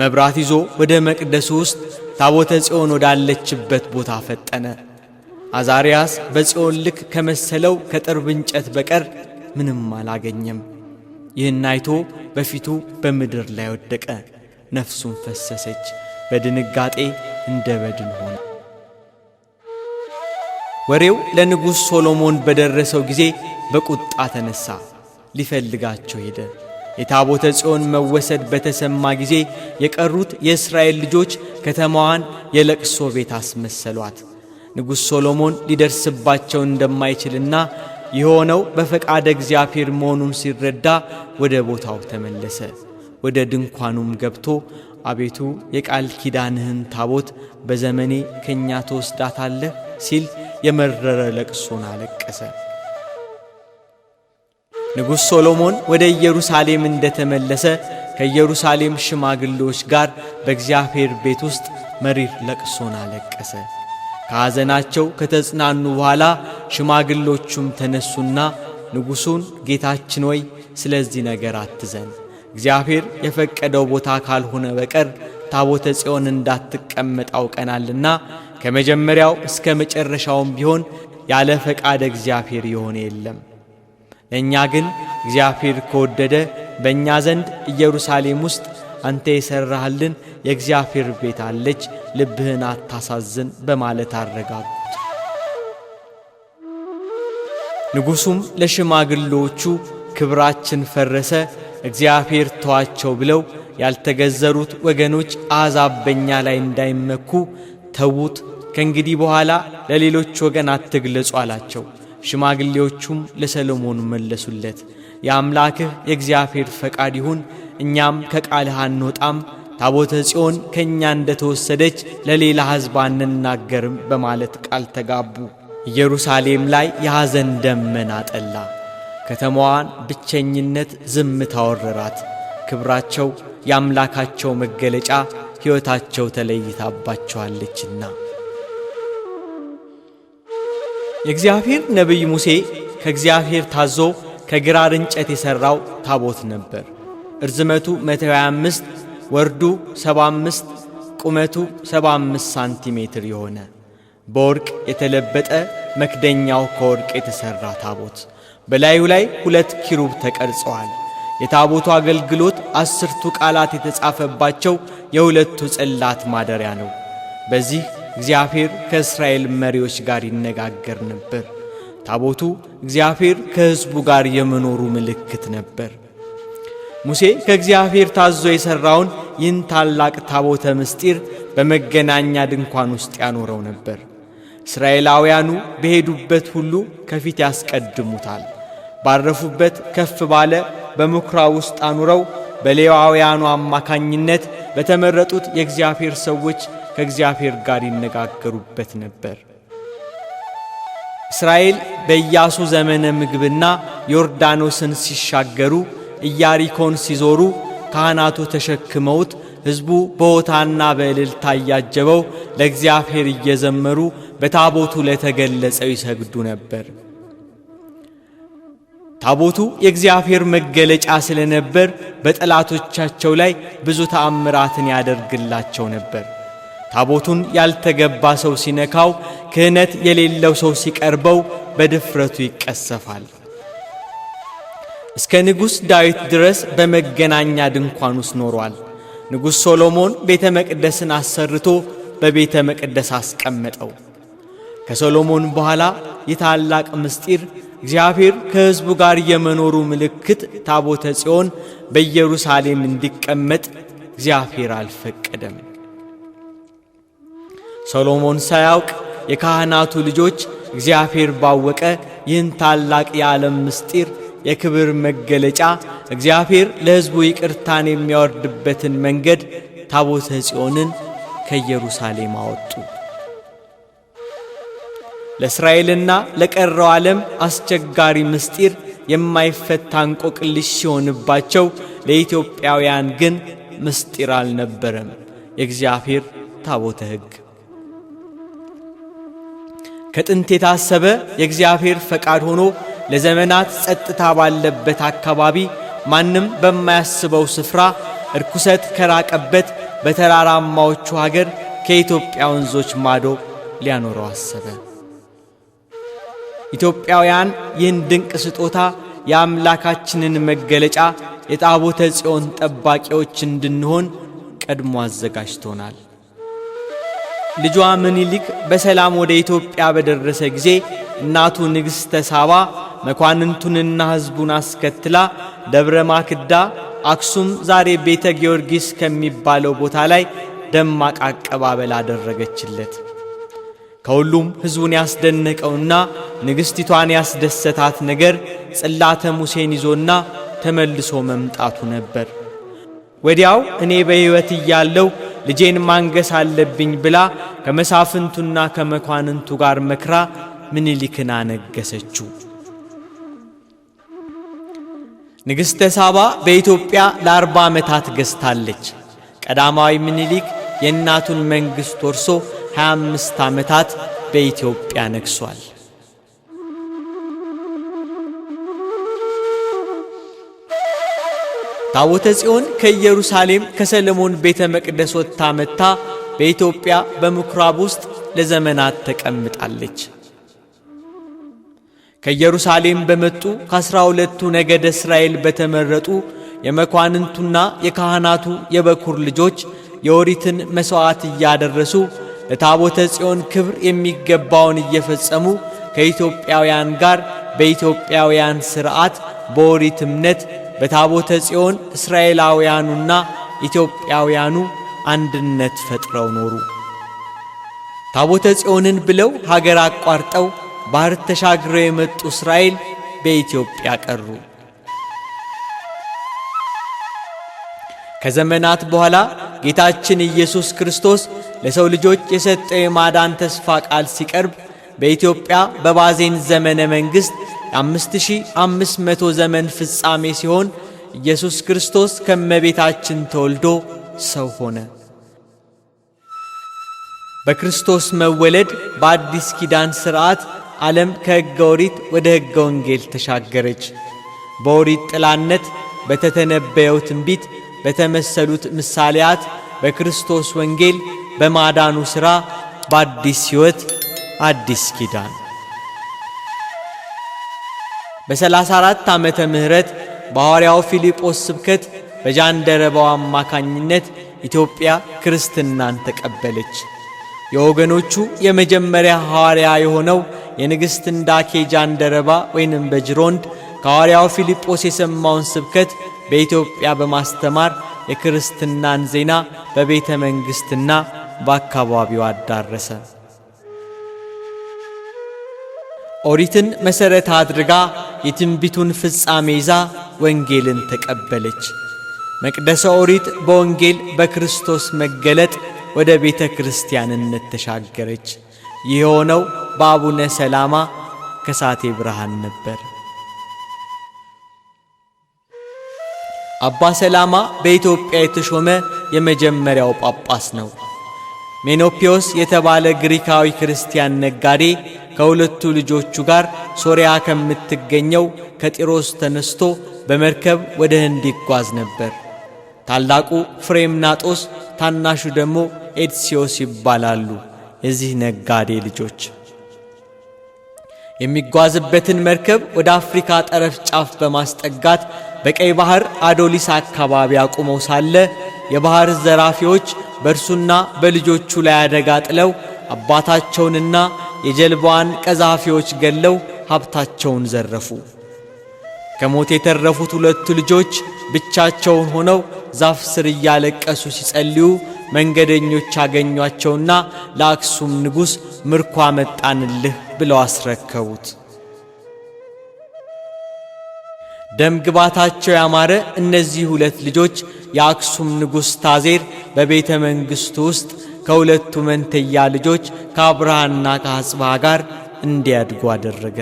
[SPEAKER 1] መብራት ይዞ ወደ መቅደሱ ውስጥ ታቦተ ጽዮን ወዳለችበት ቦታ ፈጠነ። አዛርያስ በጽዮን ልክ ከመሰለው ከጥርብ እንጨት በቀር ምንም አላገኘም። ይህን አይቶ በፊቱ በምድር ላይ ወደቀ፣ ነፍሱን ፈሰሰች፣ በድንጋጤ እንደ በድን ሆነ። ወሬው ለንጉሥ ሶሎሞን በደረሰው ጊዜ በቁጣ ተነሣ፣ ሊፈልጋቸው ሄደ። የታቦተ ጽዮን መወሰድ በተሰማ ጊዜ የቀሩት የእስራኤል ልጆች ከተማዋን የለቅሶ ቤት አስመሰሏት። ንጉሥ ሶሎሞን ሊደርስባቸው እንደማይችልና የሆነው በፈቃደ እግዚአብሔር መሆኑን ሲረዳ ወደ ቦታው ተመለሰ። ወደ ድንኳኑም ገብቶ አቤቱ የቃል ኪዳንህን ታቦት በዘመኔ ከእኛ ትወስዳታለህ ሲል የመረረ ለቅሶን አለቀሰ። ንጉሥ ሶሎሞን ወደ ኢየሩሳሌም እንደተመለሰ ከኢየሩሳሌም ሽማግሌዎች ጋር በእግዚአብሔር ቤት ውስጥ መሪር ለቅሶን አለቀሰ። ከሐዘናቸው ከተጽናኑ በኋላ ሽማግሎቹም ተነሱና ንጉሡን ጌታችን ሆይ ስለዚህ ነገር አትዘን፣ እግዚአብሔር የፈቀደው ቦታ ካልሆነ በቀር ታቦተ ጽዮን እንዳትቀመጥ አውቀናልና ከመጀመሪያው እስከ መጨረሻውም ቢሆን ያለ ፈቃደ እግዚአብሔር የሆነ የለም። ለእኛ ግን እግዚአብሔር ከወደደ በእኛ ዘንድ ኢየሩሳሌም ውስጥ አንተ የሠራህልን የእግዚአብሔር ቤት አለች፣ ልብህን አታሳዝን በማለት አረጋጉት። ንጉሡም ለሽማግሌዎቹ ክብራችን ፈረሰ፣ እግዚአብሔር ተዋቸው ብለው ያልተገዘሩት ወገኖች አሕዛብ በእኛ ላይ እንዳይመኩ ተዉት፣ ከእንግዲህ በኋላ ለሌሎች ወገን አትግለጹ አላቸው። ሽማግሌዎቹም ለሰሎሞን መለሱለት፣ የአምላክህ የእግዚአብሔር ፈቃድ ይሁን፣ እኛም ከቃልህ አንወጣም፣ ታቦተ ጽዮን ከእኛ እንደ ተወሰደች ለሌላ ሕዝብ አንናገርም በማለት ቃል ተጋቡ። ኢየሩሳሌም ላይ የሐዘን ደመና ጠላ። ከተማዋን ብቸኝነት ዝምታ ወረራት። ክብራቸው የአምላካቸው መገለጫ ሕይወታቸው ተለይታባቸዋለችና። የእግዚአብሔር ነቢይ ሙሴ ከእግዚአብሔር ታዞ ከግራር እንጨት የሠራው ታቦት ነበር። እርዝመቱ 125፣ ወርዱ 75፣ ቁመቱ 75 ሳንቲሜትር የሆነ በወርቅ የተለበጠ መክደኛው ከወርቅ የተሠራ ታቦት በላዩ ላይ 2 ኪሩብ ተቀርጸዋል። የታቦቱ አገልግሎት 10ቱ ቃላት የተጻፈባቸው የሁለቱ ጽላት ማደሪያ ነው። በዚህ እግዚአብሔር ከእስራኤል መሪዎች ጋር ይነጋገር ነበር። ታቦቱ እግዚአብሔር ከሕዝቡ ጋር የመኖሩ ምልክት ነበር። ሙሴ ከእግዚአብሔር ታዞ የሠራውን ይህን ታላቅ ታቦተ ምስጢር በመገናኛ ድንኳን ውስጥ ያኖረው ነበር። እስራኤላውያኑ በሄዱበት ሁሉ ከፊት ያስቀድሙታል። ባረፉበት ከፍ ባለ በምኵራብ ውስጥ አኑረው በሌዋውያኑ አማካኝነት በተመረጡት የእግዚአብሔር ሰዎች ከእግዚአብሔር ጋር ይነጋገሩበት ነበር። እስራኤል በኢያሱ ዘመነ ምግብና ዮርዳኖስን ሲሻገሩ ኢያሪኮን ሲዞሩ ካህናቱ ተሸክመውት ሕዝቡ በሆታና በእልልታ እያጀበው ለእግዚአብሔር እየዘመሩ በታቦቱ ለተገለጸው ይሰግዱ ነበር። ታቦቱ የእግዚአብሔር መገለጫ ስለነበር በጠላቶቻቸው ላይ ብዙ ተአምራትን ያደርግላቸው ነበር። ታቦቱን ያልተገባ ሰው ሲነካው፣ ክህነት የሌለው ሰው ሲቀርበው በድፍረቱ ይቀሰፋል። እስከ ንጉሥ ዳዊት ድረስ በመገናኛ ድንኳን ውስጥ ኖሯል። ንጉሥ ሶሎሞን ቤተ መቅደስን አሰርቶ በቤተ መቅደስ አስቀመጠው። ከሶሎሞን በኋላ የታላቅ ምስጢር እግዚአብሔር ከሕዝቡ ጋር የመኖሩ ምልክት ታቦተ ጽዮን በኢየሩሳሌም እንዲቀመጥ እግዚአብሔር አልፈቀደም። ሶሎሞን ሳያውቅ የካህናቱ ልጆች እግዚአብሔር ባወቀ ይህን ታላቅ የዓለም ምስጢር የክብር መገለጫ እግዚአብሔር ለሕዝቡ ይቅርታን የሚያወርድበትን መንገድ ታቦተ ጽዮንን ከኢየሩሳሌም አወጡ። ለእስራኤልና ለቀረው ዓለም አስቸጋሪ ምስጢር የማይፈታ እንቆቅልሽ ሲሆንባቸው፣ ለኢትዮጵያውያን ግን ምስጢር አልነበረም። የእግዚአብሔር ታቦተ ሕግ ከጥንት የታሰበ የእግዚአብሔር ፈቃድ ሆኖ ለዘመናት ጸጥታ ባለበት አካባቢ ማንም በማያስበው ስፍራ እርኩሰት ከራቀበት በተራራማዎቹ ሀገር ከኢትዮጵያ ወንዞች ማዶ ሊያኖረው አሰበ። ኢትዮጵያውያን ይህን ድንቅ ስጦታ የአምላካችንን መገለጫ የታቦተ ጽዮን ጠባቂዎች እንድንሆን ቀድሞ አዘጋጅቶናል። ልጇ ምኒልክ በሰላም ወደ ኢትዮጵያ በደረሰ ጊዜ እናቱ ንግሥተ ሳባ መኳንንቱንና ሕዝቡን አስከትላ ደብረ ማክዳ አክሱም ዛሬ ቤተ ጊዮርጊስ ከሚባለው ቦታ ላይ ደማቅ አቀባበል አደረገችለት። ከሁሉም ሕዝቡን ያስደነቀውና ንግሥቲቷን ያስደሰታት ነገር ጽላተ ሙሴን ይዞና ተመልሶ መምጣቱ ነበር። ወዲያው እኔ በሕይወት እያለሁ ልጄን ማንገስ አለብኝ ብላ ከመሳፍንቱና ከመኳንንቱ ጋር መክራ ምኒልክን አነገሰችው። ንግሥተ ሳባ በኢትዮጵያ ለ40 ዓመታት ገዝታለች። ቀዳማዊ ምኒልክ የእናቱን መንግሥት ወርሶ 25 ዓመታት በኢትዮጵያ ነግሷል። ታቦተ ጽዮን ከኢየሩሳሌም ከሰለሞን ቤተ መቅደስ ወጥታ መጥታ በኢትዮጵያ በምኵራብ ውስጥ ለዘመናት ተቀምጣለች። ከኢየሩሳሌም በመጡ ከ12ቱ ነገደ እስራኤል በተመረጡ የመኳንንቱና የካህናቱ የበኩር ልጆች የኦሪትን መሥዋዕት እያደረሱ ለታቦተ ጽዮን ክብር የሚገባውን እየፈጸሙ ከኢትዮጵያውያን ጋር በኢትዮጵያውያን ሥርዓት በኦሪት እምነት በታቦተ ጽዮን እስራኤላውያኑና ኢትዮጵያውያኑ አንድነት ፈጥረው ኖሩ። ታቦተ ጽዮንን ብለው ሀገር አቋርጠው ባህር ተሻግረው የመጡ እስራኤል በኢትዮጵያ ቀሩ። ከዘመናት በኋላ ጌታችን ኢየሱስ ክርስቶስ ለሰው ልጆች የሰጠው የማዳን ተስፋ ቃል ሲቀርብ በኢትዮጵያ በባዜን ዘመነ መንግሥት የ5500 ዘመን ፍጻሜ ሲሆን ኢየሱስ ክርስቶስ ከመቤታችን ተወልዶ ሰው ሆነ። በክርስቶስ መወለድ በአዲስ ኪዳን ሥርዓት ዓለም ከሕገ ኦሪት ወደ ሕገ ወንጌል ተሻገረች። በኦሪት ጥላነት በተተነበየው ትንቢት በተመሰሉት ምሳሌያት በክርስቶስ ወንጌል በማዳኑ ሥራ በአዲስ ሕይወት አዲስ ኪዳን። በ34 ዓመተ ምህረት በሐዋርያው ፊልጶስ ስብከት በጃንደረባው አማካኝነት ኢትዮጵያ ክርስትናን ተቀበለች። የወገኖቹ የመጀመሪያ ሐዋርያ የሆነው የንግሥት እንዳኬ ጃንደረባ ወይንም በጅሮንድ ከሐዋርያው ፊልጶስ የሰማውን ስብከት በኢትዮጵያ በማስተማር የክርስትናን ዜና በቤተ መንግሥትና በአካባቢው አዳረሰ። ኦሪትን መሠረት አድርጋ የትንቢቱን ፍጻሜ ይዛ ወንጌልን ተቀበለች። መቅደሰ ኦሪት በወንጌል በክርስቶስ መገለጥ ወደ ቤተ ክርስቲያንነት ተሻገረች። ይህ የሆነው በአቡነ ሰላማ ከሳቴ ብርሃን ነበር። አባ ሰላማ በኢትዮጵያ የተሾመ የመጀመሪያው ጳጳስ ነው። ሜኖፒዮስ የተባለ ግሪካዊ ክርስቲያን ነጋዴ ከሁለቱ ልጆቹ ጋር ሶርያ ከምትገኘው ከጢሮስ ተነስቶ በመርከብ ወደ ህንድ ይጓዝ ነበር። ታላቁ ፍሬምናጦስ፣ ታናሹ ደግሞ ኤድሲዮስ ይባላሉ። የዚህ ነጋዴ ልጆች የሚጓዝበትን መርከብ ወደ አፍሪካ ጠረፍ ጫፍ በማስጠጋት በቀይ ባህር አዶሊስ አካባቢ አቁመው ሳለ የባህር ዘራፊዎች በእርሱና በልጆቹ ላይ አደጋ ጥለው አባታቸውንና የጀልባዋን ቀዛፊዎች ገለው ሀብታቸውን ዘረፉ። ከሞት የተረፉት ሁለቱ ልጆች ብቻቸውን ሆነው ዛፍ ስር እያለቀሱ ሲጸልዩ መንገደኞች አገኟቸውና ለአክሱም ንጉሥ ምርኮ አመጣንልህ ብለው አስረከቡት። ደም ግባታቸው ያማረ እነዚህ ሁለት ልጆች የአክሱም ንጉሥ ታዜር በቤተ መንግሥቱ ውስጥ ከሁለቱ መንተያ ልጆች ከአብርሃና ከአጽብሃ ጋር እንዲያድጉ አደረገ።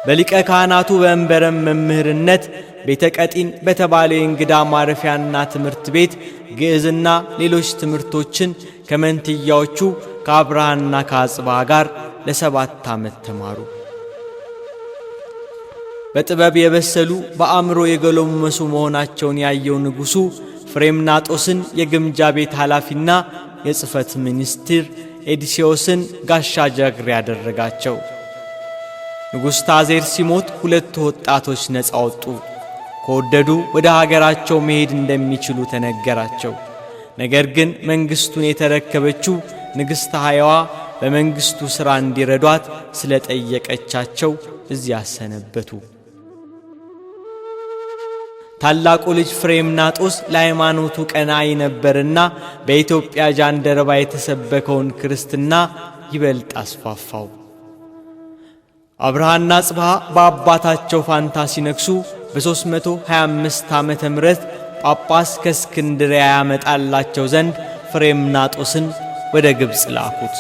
[SPEAKER 1] በሊቀ ካህናቱ በእንበረም መምህርነት ቤተ ቀጢን በተባለ የእንግዳ ማረፊያና ትምህርት ቤት ግዕዝና ሌሎች ትምህርቶችን ከመንትያዎቹ ከአብርሃና ከአጽብሃ ጋር ለ7 ዓመት ተማሩ። በጥበብ የበሰሉ በአእምሮ የጎለመሱ መሆናቸውን ያየው ንጉሡ ፍሬምናጦስን የግምጃ ቤት ኃላፊና የጽሕፈት ሚኒስትር፣ ኤዲሲዮስን ጋሻ ጃግሬ ያደረጋቸው። ንጉሥ ታዜር ሲሞት ሁለቱ ወጣቶች ነፃ ወጡ። ከወደዱ ወደ ሀገራቸው መሄድ እንደሚችሉ ተነገራቸው። ነገር ግን መንግሥቱን የተረከበችው ንግሥት ሐያዋ በመንግሥቱ ሥራ እንዲረዷት ስለጠየቀቻቸው እዚያ ሰነበቱ። ታላቁ ልጅ ፍሬምናጦስ ለሃይማኖቱ ቀናኢ ነበርና በኢትዮጵያ ጃንደረባ የተሰበከውን ክርስትና ይበልጥ አስፋፋው። አብርሃና አጽብሃ በአባታቸው ፋንታ ሲነግሱ በ325 ዓመተ ምህረት ጳጳስ ከእስክንድርያ ያመጣላቸው ዘንድ ፍሬምናጦስን ወደ ግብፅ ላኩት።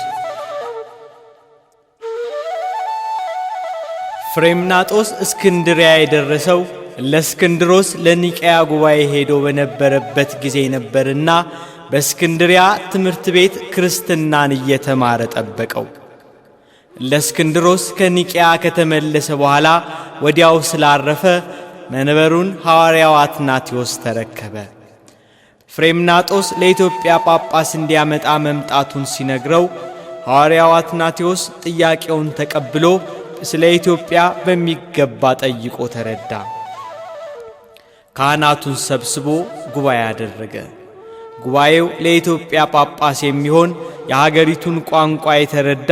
[SPEAKER 1] ፍሬምናጦስ እስክንድርያ የደረሰው ለእስክንድሮስ ለኒቅያ ጉባኤ ሄዶ በነበረበት ጊዜ ነበርና በእስክንድርያ ትምህርት ቤት ክርስትናን እየተማረ ጠበቀው። ለእስክንድሮስ ከኒቅያ ከተመለሰ በኋላ ወዲያው ስላረፈ መንበሩን ሐዋርያው አትናቴዎስ ተረከበ። ፍሬምናጦስ ለኢትዮጵያ ጳጳስ እንዲያመጣ መምጣቱን ሲነግረው ሐዋርያው አትናቴዎስ ጥያቄውን ተቀብሎ ስለ ኢትዮጵያ በሚገባ ጠይቆ ተረዳ። ካህናቱን ሰብስቦ ጉባኤ አደረገ። ጉባኤው ለኢትዮጵያ ጳጳስ የሚሆን የሀገሪቱን ቋንቋ የተረዳ፣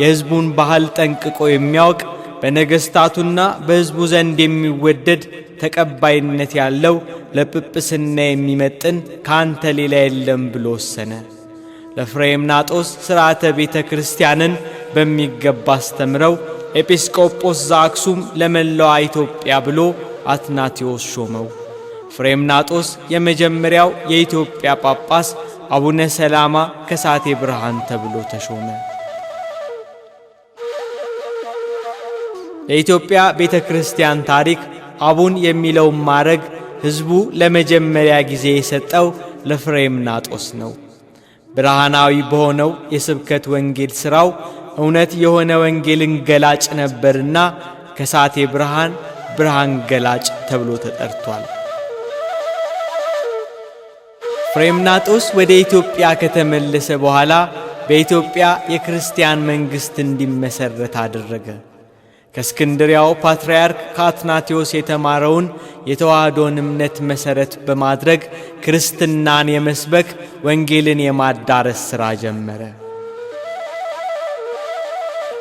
[SPEAKER 1] የሕዝቡን ባህል ጠንቅቆ የሚያውቅ፣ በነገሥታቱና በሕዝቡ ዘንድ የሚወደድ፣ ተቀባይነት ያለው፣ ለጵጵስና የሚመጥን ካንተ ሌላ የለም ብሎ ወሰነ። ለፍሬምናጦስ ሥርዓተ ቤተ ክርስቲያንን በሚገባ አስተምረው ኤጲስቆጶስ ዘአክሱም ለመላዋ ኢትዮጵያ ብሎ አትናቴዎስ ሾመው። ፍሬምናጦስ የመጀመሪያው የኢትዮጵያ ጳጳስ አቡነ ሰላማ ከሳቴ ብርሃን ተብሎ ተሾመ። ለኢትዮጵያ ቤተ ክርስቲያን ታሪክ አቡን የሚለውን ማዕረግ ሕዝቡ ለመጀመሪያ ጊዜ የሰጠው ለፍሬምናጦስ ነው። ብርሃናዊ በሆነው የስብከት ወንጌል ሥራው እውነት የሆነ ወንጌልን ገላጭ ነበርና ከሳቴ ብርሃን፣ ብርሃን ገላጭ ተብሎ ተጠርቷል። ፍሬምናጦስ ወደ ኢትዮጵያ ከተመለሰ በኋላ በኢትዮጵያ የክርስቲያን መንግሥት እንዲመሰረት አደረገ። ከእስክንድሪያው ፓትርያርክ ከአትናቴዎስ የተማረውን የተዋህዶን እምነት መሠረት በማድረግ ክርስትናን የመስበክ፣ ወንጌልን የማዳረስ ሥራ ጀመረ።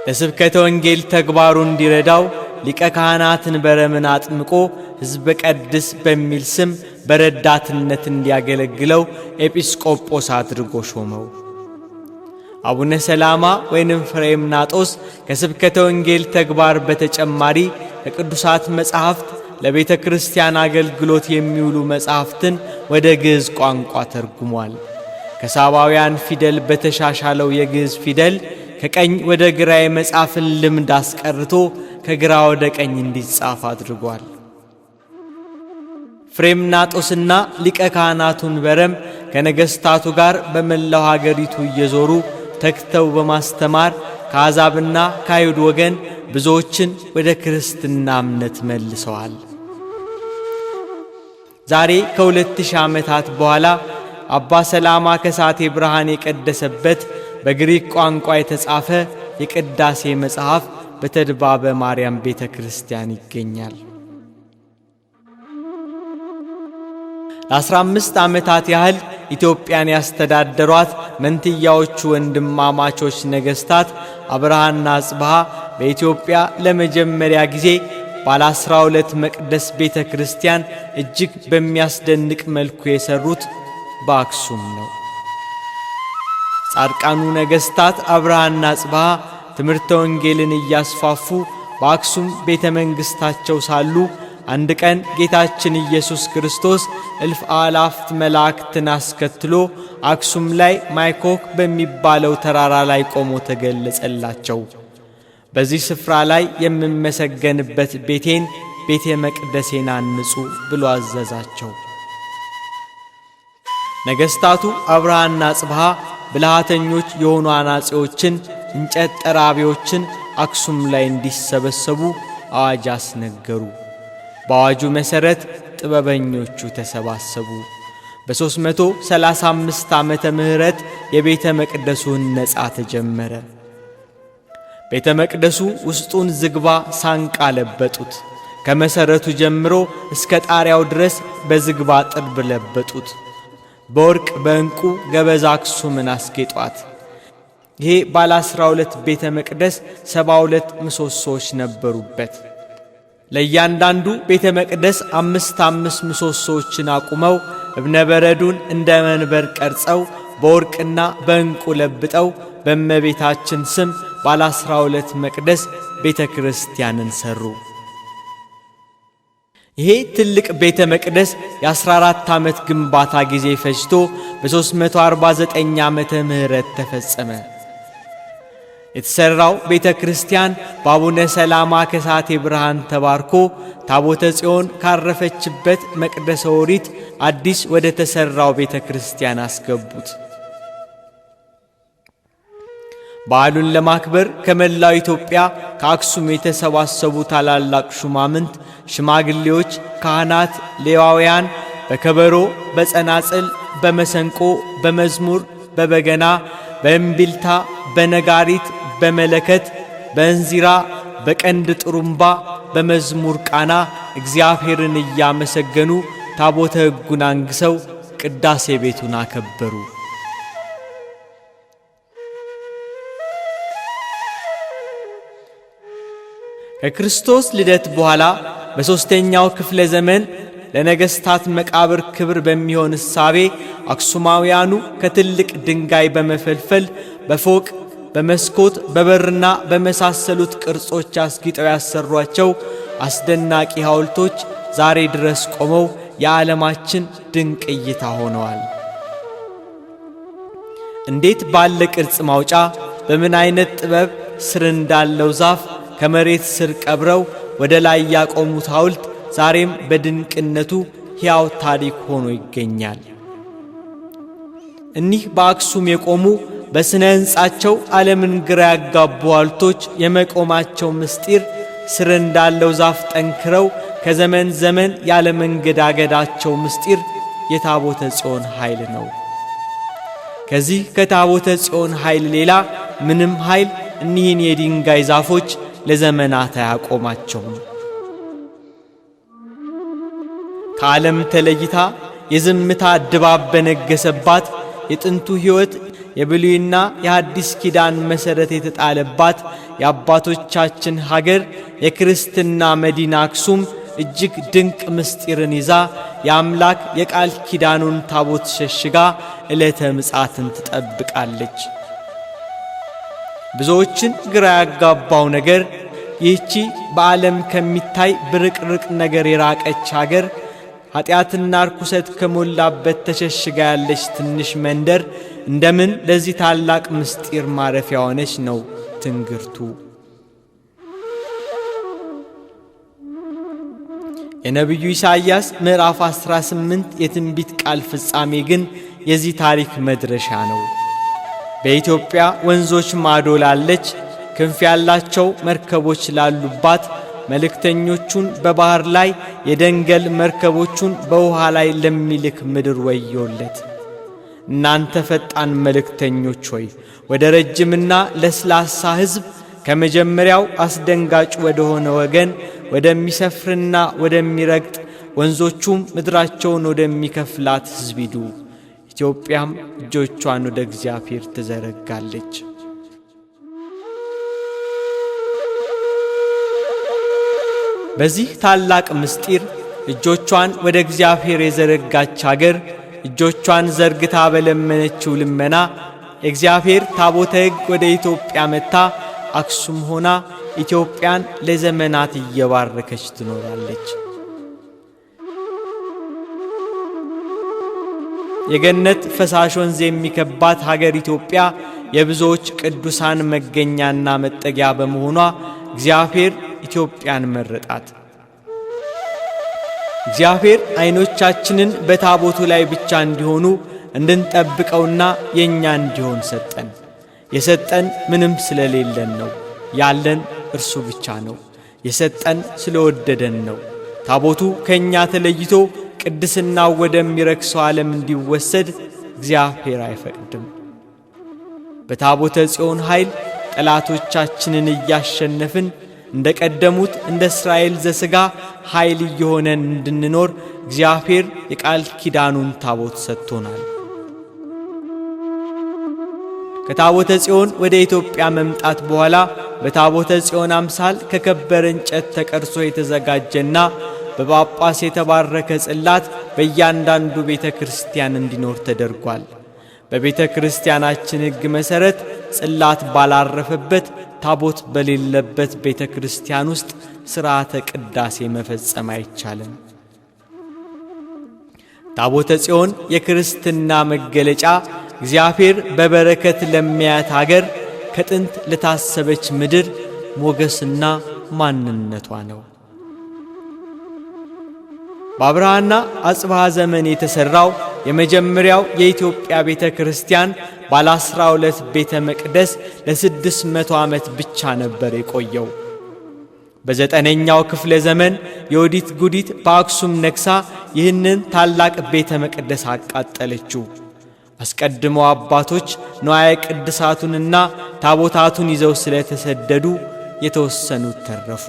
[SPEAKER 1] ለስብከተ ወንጌል ተግባሩ እንዲረዳው ሊቀ ካህናትን በረምን አጥምቆ ሕዝበ ቀድስ በሚል ስም በረዳትነት እንዲያገለግለው ኤጲስቆጶስ አድርጎ ሾመው። አቡነ ሰላማ ወይንም ፍሬምናጦስ ከስብከተ ወንጌል ተግባር በተጨማሪ ከቅዱሳት መጻሕፍት ለቤተ ክርስቲያን አገልግሎት የሚውሉ መጻሕፍትን ወደ ግዕዝ ቋንቋ ተርጉሟል። ከሳባውያን ፊደል በተሻሻለው የግዕዝ ፊደል ከቀኝ ወደ ግራ የመጻፍን ልምድ አስቀርቶ ከግራ ወደ ቀኝ እንዲጻፍ አድርጓል። ፍሬምናጦስና ሊቀ ካህናቱን በረም ከነገሥታቱ ጋር በመላው ሀገሪቱ እየዞሩ ተግተው በማስተማር ከአሕዛብና ከአይሁድ ወገን ብዙዎችን ወደ ክርስትና እምነት መልሰዋል። ዛሬ ከ2000 ዓመታት በኋላ አባ ሰላማ ከሳቴ ብርሃን የቀደሰበት በግሪክ ቋንቋ የተጻፈ የቅዳሴ መጽሐፍ በተድባበ ማርያም ቤተ ክርስቲያን ይገኛል። ለ15 ዓመታት ያህል ኢትዮጵያን ያስተዳደሯት መንትያዎቹ ወንድማማቾች ነገሥታት አብርሃና አጽብሃ በኢትዮጵያ ለመጀመሪያ ጊዜ ባለ 12 መቅደስ ቤተ ክርስቲያን እጅግ በሚያስደንቅ መልኩ የሰሩት በአክሱም ነው። ጻድቃኑ ነገሥታት አብርሃና አጽብሃ ትምህርተ ወንጌልን እያስፋፉ በአክሱም ቤተ መንግሥታቸው ሳሉ አንድ ቀን ጌታችን ኢየሱስ ክርስቶስ እልፍ አላፍት መላእክትን አስከትሎ አክሱም ላይ ማይኮክ በሚባለው ተራራ ላይ ቆሞ ተገለጸላቸው። በዚህ ስፍራ ላይ የምመሰገንበት ቤቴን፣ ቤተ መቅደሴን አንጹ ብሎ አዘዛቸው። ነገሥታቱ አብርሃና አጽብሃ ብልሃተኞች የሆኑ አናጺዎችን፣ እንጨት ጠራቢዎችን አክሱም ላይ እንዲሰበሰቡ አዋጅ አስነገሩ። በአዋጁ መሠረት ጥበበኞቹ ተሰባሰቡ። በ335 ዓመተ ምህረት የቤተ መቅደሱ ሕነጻ ተጀመረ። ቤተ መቅደሱ ውስጡን ዝግባ ሳንቃ ለበጡት። ከመሰረቱ ጀምሮ እስከ ጣሪያው ድረስ በዝግባ ጥርብ ለበጡት። በወርቅ በዕንቁ ገበዛ አክሱምን አስጌጧት። ይሄ ባለ 12 ቤተ መቅደስ 72 ምሰሶዎች ነበሩበት። ለእያንዳንዱ ቤተ መቅደስ አምስት አምስት ምሰሶዎችን አቁመው እብነ በረዱን እንደ መንበር ቀርጸው በወርቅና በዕንቁ ለብጠው በእመቤታችን ስም ባለ 12 መቅደስ ቤተ ክርስቲያንን ሰሩ። ይሄ ትልቅ ቤተ መቅደስ የ14 ዓመት ግንባታ ጊዜ ፈጅቶ በ349 ዓመተ ምህረት ተፈጸመ። የተሰራው ቤተ ክርስቲያን በአቡነ ሰላማ ከሳቴ ብርሃን ተባርኮ ታቦተ ጽዮን ካረፈችበት መቅደሰ ኦሪት አዲስ ወደ ተሰራው ቤተ ክርስቲያን አስገቡት። በዓሉን ለማክበር ከመላው ኢትዮጵያ ከአክሱም የተሰባሰቡ ታላላቅ ሹማምንት፣ ሽማግሌዎች፣ ካህናት፣ ሌዋውያን በከበሮ፣ በጸናጽል፣ በመሰንቆ፣ በመዝሙር፣ በበገና፣ በእምቢልታ፣ በነጋሪት፣ በመለከት፣ በእንዚራ፣ በቀንድ ጥሩምባ፣ በመዝሙር ቃና እግዚአብሔርን እያመሰገኑ ታቦተ ሕጉን አንግሰው ቅዳሴ ቤቱን አከበሩ። ከክርስቶስ ልደት በኋላ በሦስተኛው ክፍለ ዘመን ለነገሥታት መቃብር ክብር በሚሆን እሳቤ አክሱማውያኑ ከትልቅ ድንጋይ በመፈልፈል በፎቅ፣ በመስኮት፣ በበርና በመሳሰሉት ቅርጾች አስጊጠው ያሰሯቸው አስደናቂ ሐውልቶች ዛሬ ድረስ ቆመው የዓለማችን ድንቅ እይታ ሆነዋል። እንዴት ባለ ቅርጽ ማውጫ፣ በምን አይነት ጥበብ ስር እንዳለው ዛፍ ከመሬት ስር ቀብረው ወደ ላይ ያቆሙት ሐውልት ዛሬም በድንቅነቱ ሕያው ታሪክ ሆኖ ይገኛል። እኒህ በአክሱም የቆሙ በስነ ሕንጻቸው ዓለምን ግራ ያጋቡ ሐውልቶች የመቆማቸው ምስጢር ስር እንዳለው ዛፍ ጠንክረው ከዘመን ዘመን ያለ መንገዳገዳቸው ምስጢር የታቦተ ጽዮን ኃይል ነው። ከዚህ ከታቦተ ጽዮን ኃይል ሌላ ምንም ኃይል እኒህን የድንጋይ ዛፎች ለዘመናት አያቆማቸውም። ከዓለም ተለይታ የዝምታ ድባብ በነገሰባት የጥንቱ ሕይወት የብሉይና የሐዲስ ኪዳን መሠረት የተጣለባት የአባቶቻችን ሀገር የክርስትና መዲና አክሱም እጅግ ድንቅ ምስጢርን ይዛ የአምላክ የቃል ኪዳኑን ታቦት ሸሽጋ ዕለተ ምጽአትን ትጠብቃለች። ብዙዎችን ግራ ያጋባው ነገር ይህቺ በዓለም ከሚታይ ብርቅርቅ ነገር የራቀች ሀገር ኃጢአትና ርኩሰት ከሞላበት ተሸሽጋ ያለች ትንሽ መንደር እንደምን ለዚህ ታላቅ ምስጢር ማረፊያ ሆነች ነው ትንግርቱ። የነቢዩ ኢሳይያስ ምዕራፍ 18 የትንቢት ቃል ፍጻሜ ግን የዚህ ታሪክ መድረሻ ነው። በኢትዮጵያ ወንዞች ማዶ ላለች ክንፍ ያላቸው መርከቦች ላሉባት መልእክተኞቹን በባህር ላይ የደንገል መርከቦቹን በውሃ ላይ ለሚልክ ምድር ወዮለት። እናንተ ፈጣን መልእክተኞች ሆይ ወደ ረጅምና ለስላሳ ሕዝብ ከመጀመሪያው አስደንጋጭ ወደሆነ ወገን ወደሚሰፍርና ወደሚረግጥ ወንዞቹም ምድራቸውን ወደሚከፍላት ሕዝብ ሂዱ። ኢትዮጵያም እጆቿን ወደ እግዚአብሔር ትዘረጋለች። በዚህ ታላቅ ምስጢር እጆቿን ወደ እግዚአብሔር የዘረጋች አገር እጆቿን ዘርግታ በለመነችው ልመና የእግዚአብሔር ታቦተ ሕግ ወደ ኢትዮጵያ መጥታ አክሱም ሆና ኢትዮጵያን ለዘመናት እየባረከች ትኖራለች። የገነት ፈሳሽ ወንዝ የሚከባት ሀገር ኢትዮጵያ የብዙዎች ቅዱሳን መገኛና መጠጊያ በመሆኗ እግዚአብሔር ኢትዮጵያን መረጣት። እግዚአብሔር ዓይኖቻችንን በታቦቱ ላይ ብቻ እንዲሆኑ እንድንጠብቀውና የእኛ እንዲሆን ሰጠን። የሰጠን ምንም ስለሌለን ነው። ያለን እርሱ ብቻ ነው። የሰጠን ስለወደደን ነው። ታቦቱ ከእኛ ተለይቶ ቅድስናው ወደሚረክሰው ዓለም እንዲወሰድ እግዚአብሔር አይፈቅድም። በታቦተ ጽዮን ኃይል ጠላቶቻችንን እያሸነፍን እንደ ቀደሙት እንደ እስራኤል ዘሥጋ ኃይል እየሆነን እንድንኖር እግዚአብሔር የቃል ኪዳኑን ታቦት ሰጥቶናል። ከታቦተ ጽዮን ወደ ኢትዮጵያ መምጣት በኋላ በታቦተ ጽዮን አምሳል ከከበረ እንጨት ተቀርጾ የተዘጋጀና በጳጳስ የተባረከ ጽላት በእያንዳንዱ ቤተ ክርስቲያን እንዲኖር ተደርጓል። በቤተ ክርስቲያናችን ሕግ መሠረት ጽላት ባላረፈበት ታቦት በሌለበት ቤተ ክርስቲያን ውስጥ ሥርዓተ ቅዳሴ መፈጸም አይቻልም። ታቦተ ጽዮን የክርስትና መገለጫ፣ እግዚአብሔር በበረከት ለሚያያት አገር፣ ከጥንት ለታሰበች ምድር ሞገስና ማንነቷ ነው። በአብርሃና አጽብሃ ዘመን የተሠራው የመጀመሪያው የኢትዮጵያ ቤተ ክርስቲያን ባለ 12 ቤተ መቅደስ ለ600 ዓመት ብቻ ነበር የቆየው። በ9ኛው ክፍለ ዘመን የዮዲት ጉዲት በአክሱም ነግሳ ይህንን ታላቅ ቤተ መቅደስ አቃጠለችው። አስቀድመው አባቶች ንዋየ ቅድሳቱንና ታቦታቱን ይዘው ስለተሰደዱ የተወሰኑት ተረፉ።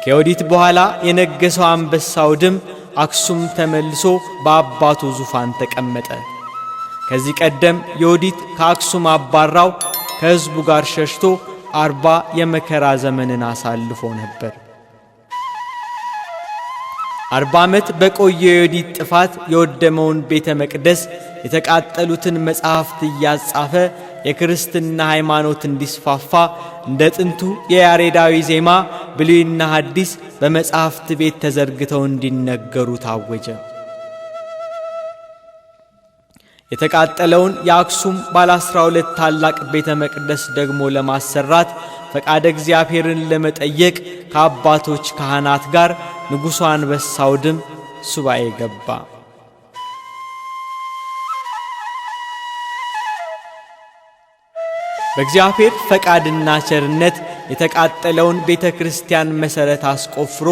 [SPEAKER 1] ከዮዲት በኋላ የነገሰው አንበሳው ድም አክሱም ተመልሶ በአባቱ ዙፋን ተቀመጠ። ከዚህ ቀደም ዮዲት ከአክሱም አባራው ከሕዝቡ ጋር ሸሽቶ 40 የመከራ ዘመንን አሳልፎ ነበር። 40 ዓመት በቆየ የዮዲት ጥፋት የወደመውን ቤተ መቅደስ የተቃጠሉትን መጻሕፍት እያጻፈ የክርስትና ሃይማኖት እንዲስፋፋ እንደ ጥንቱ የያሬዳዊ ዜማ ብሉይና ሐዲስ በመጻሕፍት ቤት ተዘርግተው እንዲነገሩ ታወጀ። የተቃጠለውን የአክሱም ባለ 12 ታላቅ ቤተ መቅደስ ደግሞ ለማሰራት ፈቃደ እግዚአብሔርን ለመጠየቅ ከአባቶች ካህናት ጋር ንጉሡ አንበሳው ድም ሱባኤ ገባ። በእግዚአብሔር ፈቃድና ቸርነት የተቃጠለውን ቤተ ክርስቲያን መሠረት አስቆፍሮ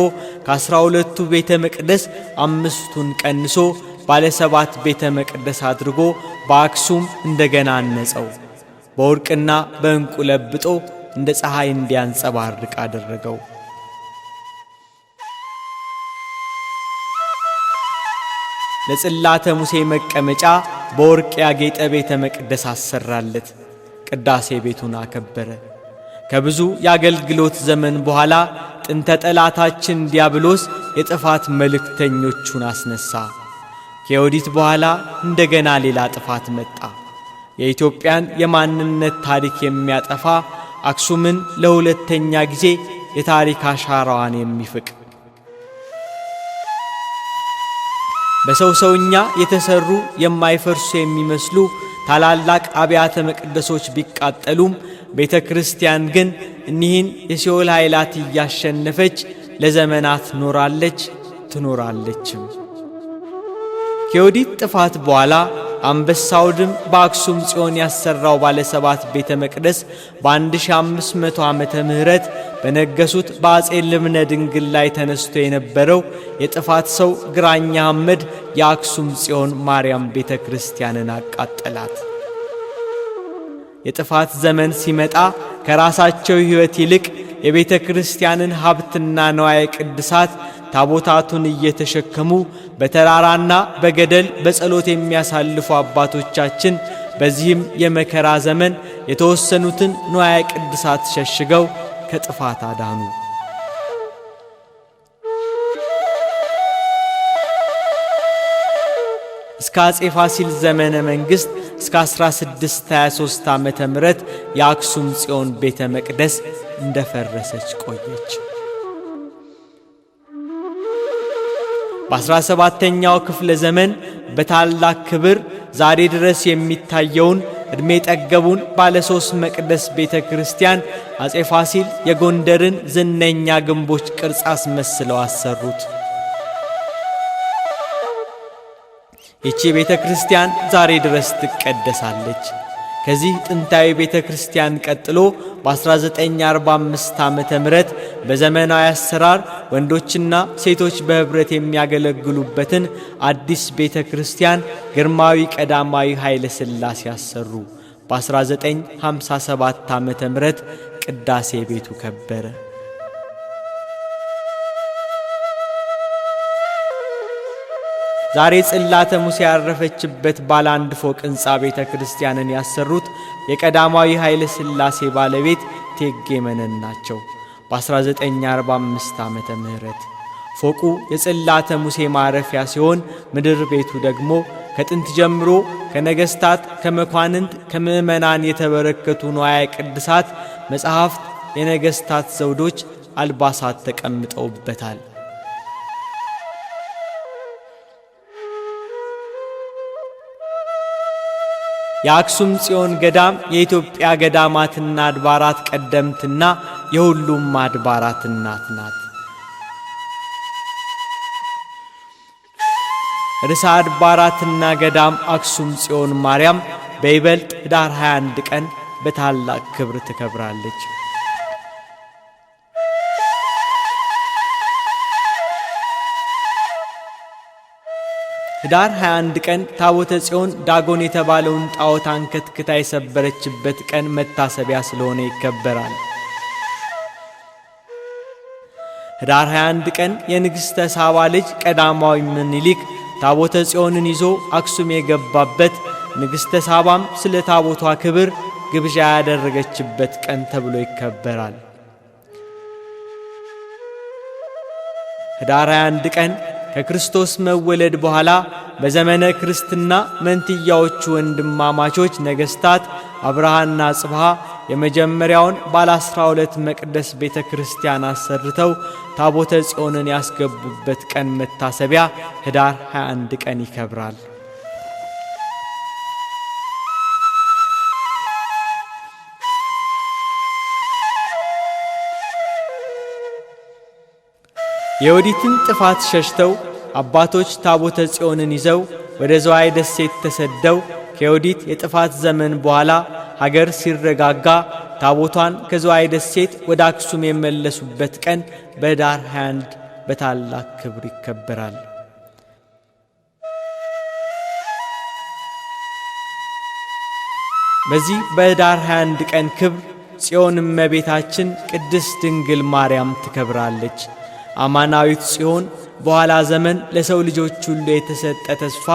[SPEAKER 1] ከ12ቱ ቤተ መቅደስ 5ቱን ቀንሶ ባለ 7 ቤተ መቅደስ አድርጎ በአክሱም እንደገና አነጸው። በወርቅና በዕንቁ ለብጦ እንደ ፀሐይ እንዲያንጸባርቅ አደረገው። ለጽላተ ሙሴ መቀመጫ በወርቅ ያጌጠ ቤተ መቅደስ አሰራለት። ቅዳሴ ቤቱን አከበረ። ከብዙ የአገልግሎት ዘመን በኋላ ጥንተ ጠላታችን ዲያብሎስ የጥፋት መልእክተኞቹን አስነሳ። ከዮዲት በኋላ እንደገና ሌላ ጥፋት መጣ። የኢትዮጵያን የማንነት ታሪክ የሚያጠፋ፣ አክሱምን ለሁለተኛ ጊዜ የታሪክ አሻራዋን የሚፍቅ፣ በሰው ሰውኛ የተሰሩ የማይፈርሱ የሚመስሉ ታላላቅ አብያተ መቅደሶች ቢቃጠሉም ቤተ ክርስቲያን ግን እኒህን የሲኦል ኃይላት እያሸነፈች ለዘመናት ኖራለች፣ ትኖራለችም። ከዮዲት ጥፋት በኋላ አንበሳው ድም በአክሱም ጽዮን ያሰራው ባለ 7 ቤተ መቅደስ በ1500 ዓመተ ምህረት በነገሱት በአጼ ልብነ ድንግል ላይ ተነስቶ የነበረው የጥፋት ሰው ግራኝ አህመድ የአክሱም ጽዮን ማርያም ቤተ ክርስቲያንን አቃጠላት። የጥፋት ዘመን ሲመጣ ከራሳቸው ሕይወት ይልቅ የቤተ ክርስቲያንን ሀብትና ንዋየ ቅድሳት ታቦታቱን እየተሸከሙ በተራራና በገደል በጸሎት የሚያሳልፉ አባቶቻችን በዚህም የመከራ ዘመን የተወሰኑትን ንዋየ ቅድሳት ሸሽገው ከጥፋት አዳኑ። እስከ አጼ ፋሲል ዘመነ መንግሥት እስከ 1623 ዓመተ ምህረት የአክሱም ጽዮን ቤተ መቅደስ እንደፈረሰች ቆየች። በ17ኛው ክፍለ ዘመን በታላቅ ክብር ዛሬ ድረስ የሚታየውን ዕድሜ ጠገቡን ባለ 3 መቅደስ ቤተ ክርስቲያን አጼ ፋሲል የጎንደርን ዝነኛ ግንቦች ቅርጽ አስመስለው አሰሩት። ይቺ ቤተ ክርስቲያን ዛሬ ድረስ ትቀደሳለች። ከዚህ ጥንታዊ ቤተ ክርስቲያን ቀጥሎ በ1945 ዓመተ ምህረት በዘመናዊ አሰራር ወንዶችና ሴቶች በህብረት የሚያገለግሉበትን አዲስ ቤተ ክርስቲያን ግርማዊ ቀዳማዊ ኃይለ ሥላሴ አሰሩ። በ1957 ዓመተ ምህረት ቅዳሴ ቤቱ ከበረ። ዛሬ ጽላተ ሙሴ ያረፈችበት ባለ አንድ ፎቅ ሕንጻ ቤተ ክርስቲያንን ያሰሩት የቀዳማዊ ኃይለ ሥላሴ ባለቤት እቴጌ መነን ናቸው። በ1945 ዓመተ ምህረት ፎቁ የጽላተ ሙሴ ማረፊያ ሲሆን ምድር ቤቱ ደግሞ ከጥንት ጀምሮ ከነገስታት፣ ከመኳንንት፣ ከምዕመናን የተበረከቱ ንዋየ ቅድሳት፣ መጽሐፍት፣ የነገስታት ዘውዶች፣ አልባሳት ተቀምጠውበታል። የአክሱም ጽዮን ገዳም የኢትዮጵያ ገዳማትና አድባራት ቀደምትና የሁሉም አድባራት እናት ናት። ርዕሰ አድባራትና ገዳም አክሱም ጽዮን ማርያም በይበልጥ ኅዳር 21 ቀን በታላቅ ክብር ትከብራለች። ኅዳር 21 ቀን ታቦተ ጽዮን ዳጎን የተባለውን ጣዖት አንከትክታ የሰበረችበት ቀን መታሰቢያ ስለሆነ ይከበራል። ኅዳር 21 ቀን የንግሥተ ሳባ ልጅ ቀዳማዊ ምኒልክ ታቦተ ጽዮንን ይዞ አክሱም የገባበት፣ ንግሥተ ሳባም ስለ ታቦቷ ክብር ግብዣ ያደረገችበት ቀን ተብሎ ይከበራል። ኅዳር 21 ቀን ከክርስቶስ መወለድ በኋላ በዘመነ ክርስትና መንትያዎቹ ወንድማማቾች ነገስታት አብርሃና አጽብሃ የመጀመሪያውን ባለ 12 መቅደስ ቤተ ክርስቲያን አሰርተው ታቦተ ጽዮንን ያስገቡበት ቀን መታሰቢያ ኅዳር 21 ቀን ይከብራል። የወዲትን ጥፋት ሸሽተው አባቶች ታቦተ ጽዮንን ይዘው ወደ ዘዋይ ደሴት ተሰደው ከዮዲት የጥፋት ዘመን በኋላ ሀገር ሲረጋጋ ታቦቷን ከዘዋይ ደሴት ወደ አክሱም የመለሱበት ቀን በኅዳር 21 በታላቅ ክብር ይከበራል። በዚህ በኅዳር 21 ቀን ክብር ጽዮን እመቤታችን ቅድስት ድንግል ማርያም ትከብራለች። አማናዊት ጽዮን በኋላ ዘመን ለሰው ልጆች ሁሉ የተሰጠ ተስፋ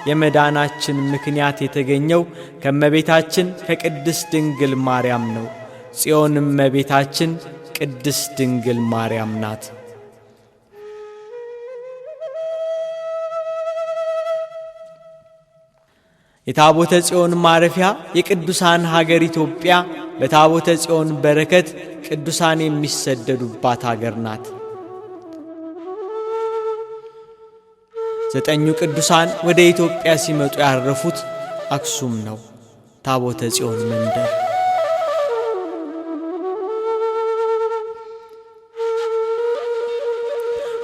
[SPEAKER 1] የመዳናችን ምክንያት የተገኘው ከእመቤታችን ከቅድስት ድንግል ማርያም ነው። ጽዮን እመቤታችን ቅድስት ድንግል ማርያም ናት። የታቦተ ጽዮን ማረፊያ የቅዱሳን ሀገር ኢትዮጵያ በታቦተ ጽዮን በረከት ቅዱሳን የሚሰደዱባት ሀገር ናት። 9 ቅዱሳን ወደ ኢትዮጵያ ሲመጡ ያረፉት አክሱም ነው፣ ታቦተ ጽዮን መንደር።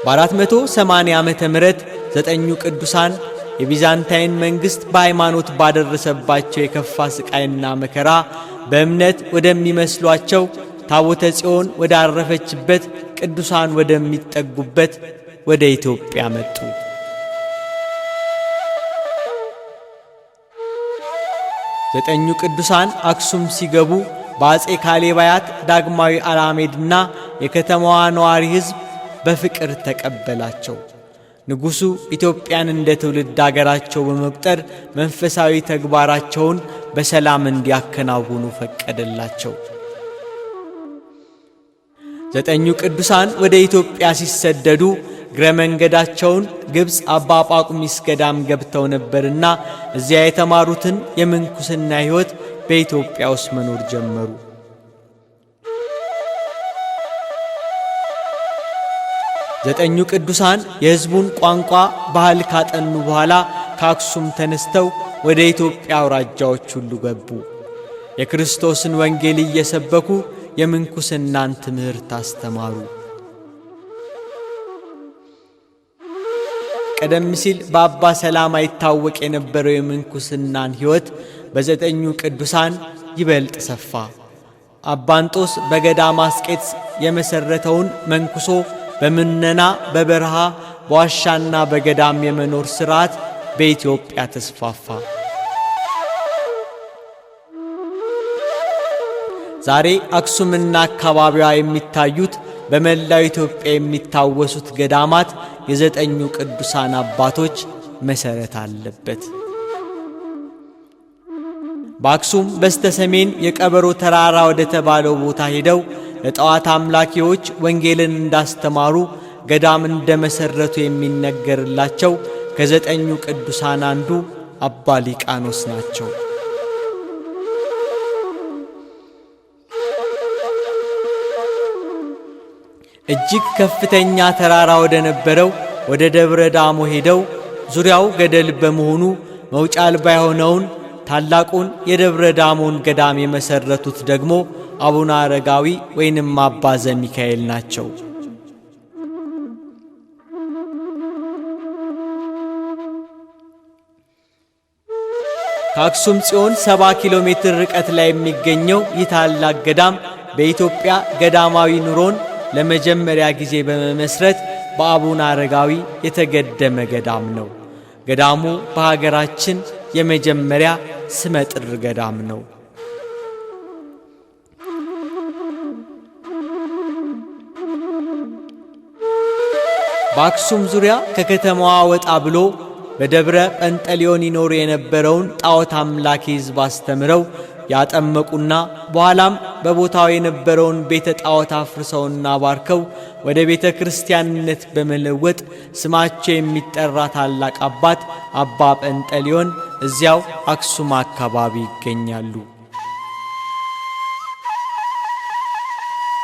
[SPEAKER 1] በ480 ዓመተ ምህረት 9 ቅዱሳን የቢዛንታይን መንግስት በሃይማኖት ባደረሰባቸው የከፋ ስቃይና መከራ በእምነት ወደሚመስሏቸው ታቦተ ጽዮን ወዳረፈችበት ቅዱሳን ወደሚጠጉበት ወደ ኢትዮጵያ መጡ። 9 ቅዱሳን አክሱም ሲገቡ በአጼ ካሌብ አያት ዳግማዊ አላሜድና የከተማዋ ነዋሪ ሕዝብ በፍቅር ተቀበላቸው። ንጉሡ ኢትዮጵያን እንደ ትውልድ አገራቸው በመቁጠር መንፈሳዊ ተግባራቸውን በሰላም እንዲያከናውኑ ፈቀደላቸው። 9 ቅዱሳን ወደ ኢትዮጵያ ሲሰደዱ እግረ መንገዳቸውን ግብጽ አባ ጳኩሚስ ገዳም ገብተው ነበርና እዚያ የተማሩትን የምንኩስና ሕይወት በኢትዮጵያ ውስጥ መኖር ጀመሩ። 9 ቅዱሳን የሕዝቡን ቋንቋ ባህል ካጠኑ በኋላ ከአክሱም ተነስተው ወደ ኢትዮጵያ አውራጃዎች ሁሉ ገቡ። የክርስቶስን ወንጌል እየሰበኩ የምንኩስናን ትምህርት አስተማሩ። ቀደም ሲል በአባ ሰላማ ይታወቅ የነበረው የምንኩስናን ሕይወት በዘጠኙ ቅዱሳን ይበልጥ ሰፋ። አባ እንጦስ በገዳመ አስቄጥስ የመሰረተውን መንኩሶ በምነና በበረሃ በዋሻና በገዳም የመኖር ሥርዓት በኢትዮጵያ ተስፋፋ። ዛሬ አክሱምና አካባቢዋ የሚታዩት በመላው ኢትዮጵያ የሚታወሱት ገዳማት የዘጠኙ ቅዱሳን አባቶች መሰረት አለበት። በአክሱም በስተሰሜን የቀበሮ ተራራ ወደ ተባለው ቦታ ሄደው ለጣዖት አምላኪዎች ወንጌልን እንዳስተማሩ ገዳም እንደመሰረቱ የሚነገርላቸው ከዘጠኙ ቅዱሳን አንዱ አባ ሊቃኖስ ናቸው። እጅግ ከፍተኛ ተራራ ወደ ነበረው ወደ ደብረ ዳሞ ሄደው ዙሪያው ገደል በመሆኑ መውጫ አልባ የሆነውን ታላቁን የደብረ ዳሞን ገዳም የመሰረቱት ደግሞ አቡነ አረጋዊ ወይንም አባ ዘሚካኤል ናቸው። ከአክሱም ጽዮን 70 ኪሎ ሜትር ርቀት ላይ የሚገኘው ይህ ታላቅ ገዳም በኢትዮጵያ ገዳማዊ ኑሮን ለመጀመሪያ ጊዜ በመመስረት በአቡነ አረጋዊ የተገደመ ገዳም ነው። ገዳሙ በሀገራችን የመጀመሪያ ስመጥር ገዳም ነው። በአክሱም ዙሪያ ከከተማዋ ወጣ ብሎ በደብረ ጰንጠሌዎን ይኖር የነበረውን ጣዖት አምላኪ ሕዝብ አስተምረው ያጠመቁና በኋላም በቦታው የነበረውን ቤተ ጣዖት አፍርሰውና ባርከው ወደ ቤተ ክርስቲያንነት በመለወጥ ስማቸው የሚጠራ ታላቅ አባት አባ ጰንጠሌዎን እዚያው አክሱም አካባቢ ይገኛሉ።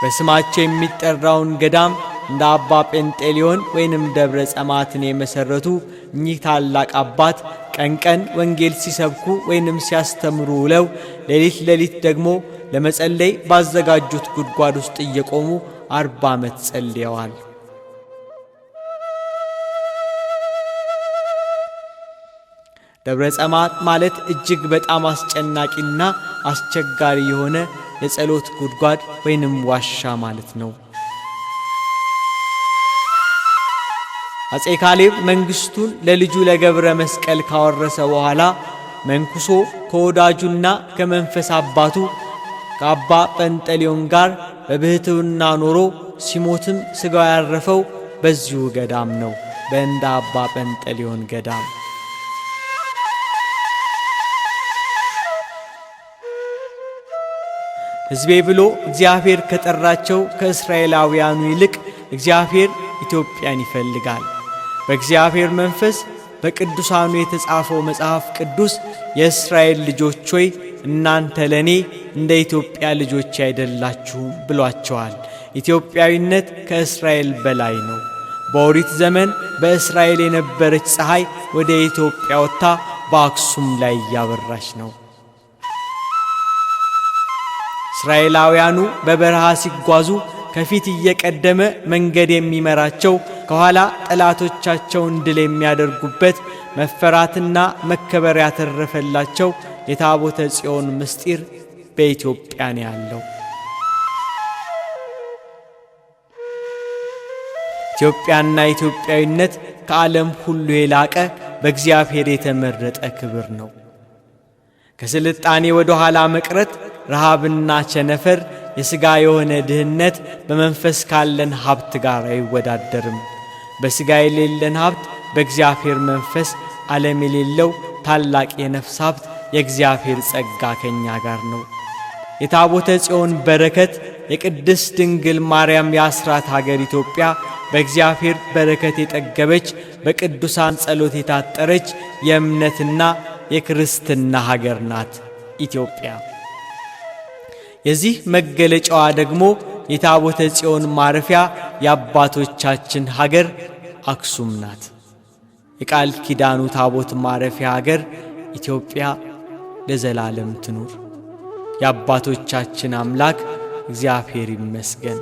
[SPEAKER 1] በስማቸው የሚጠራውን ገዳም እንደ አባ ጴንጤሊዮን ወይንም ደብረ ጸማትን የመሰረቱ እኚህ ታላቅ አባት ቀን ቀን ወንጌል ሲሰብኩ ወይንም ሲያስተምሩ ውለው ሌሊት ሌሊት ደግሞ ለመጸለይ ባዘጋጁት ጉድጓድ ውስጥ እየቆሙ 40 ዓመት ጸልየዋል። ደብረ ጸማት ማለት እጅግ በጣም አስጨናቂና አስቸጋሪ የሆነ የጸሎት ጉድጓድ ወይንም ዋሻ ማለት ነው። አፄ ካሌብ መንግስቱን ለልጁ ለገብረ መስቀል ካወረሰ በኋላ መንኩሶ ከወዳጁና ከመንፈስ አባቱ ከአባ ጰንጠሌዎን ጋር በብሕትውና ኖሮ ሲሞትም ሥጋው ያረፈው በዚሁ ገዳም ነው፣ በእንደ አባ ጰንጠሌዎን ገዳም። ሕዝቤ ብሎ እግዚአብሔር ከጠራቸው ከእስራኤላውያኑ ይልቅ እግዚአብሔር ኢትዮጵያን ይፈልጋል። በእግዚአብሔር መንፈስ በቅዱሳኑ የተጻፈው መጽሐፍ ቅዱስ የእስራኤል ልጆች ሆይ እናንተ ለኔ እንደ ኢትዮጵያ ልጆች አይደላችሁም ብሏቸዋል። ኢትዮጵያዊነት ከእስራኤል በላይ ነው። በኦሪት ዘመን በእስራኤል የነበረች ፀሐይ ወደ ኢትዮጵያ ወጥታ በአክሱም ላይ እያበራች ነው። እስራኤላውያኑ በበረሃ ሲጓዙ ከፊት እየቀደመ መንገድ የሚመራቸው ከኋላ ጠላቶቻቸውን ድል የሚያደርጉበት መፈራትና መከበር ያተረፈላቸው የታቦተ ጽዮን ምስጢር በኢትዮጵያ ነው ያለው። ኢትዮጵያና ኢትዮጵያዊነት ከዓለም ሁሉ የላቀ በእግዚአብሔር የተመረጠ ክብር ነው። ከስልጣኔ ወደ ኋላ መቅረት፣ ረሃብና ቸነፈር፣ የሥጋ የሆነ ድህነት በመንፈስ ካለን ሀብት ጋር አይወዳደርም። በሥጋ የሌለን ሀብት በእግዚአብሔር መንፈስ ዓለም የሌለው ታላቅ የነፍስ ሀብት የእግዚአብሔር ጸጋ ከኛ ጋር ነው። የታቦተ ጽዮን በረከት የቅድስት ድንግል ማርያም የአስራት ሀገር ኢትዮጵያ በእግዚአብሔር በረከት የጠገበች በቅዱሳን ጸሎት የታጠረች የእምነትና የክርስትና ሀገር ናት ኢትዮጵያ። የዚህ መገለጫዋ ደግሞ የታቦተ ጽዮን ማረፊያ የአባቶቻችን ሀገር አክሱም ናት። የቃል ኪዳኑ ታቦት ማረፊያ ሀገር ኢትዮጵያ ለዘላለም ትኑር። የአባቶቻችን አምላክ እግዚአብሔር ይመስገን።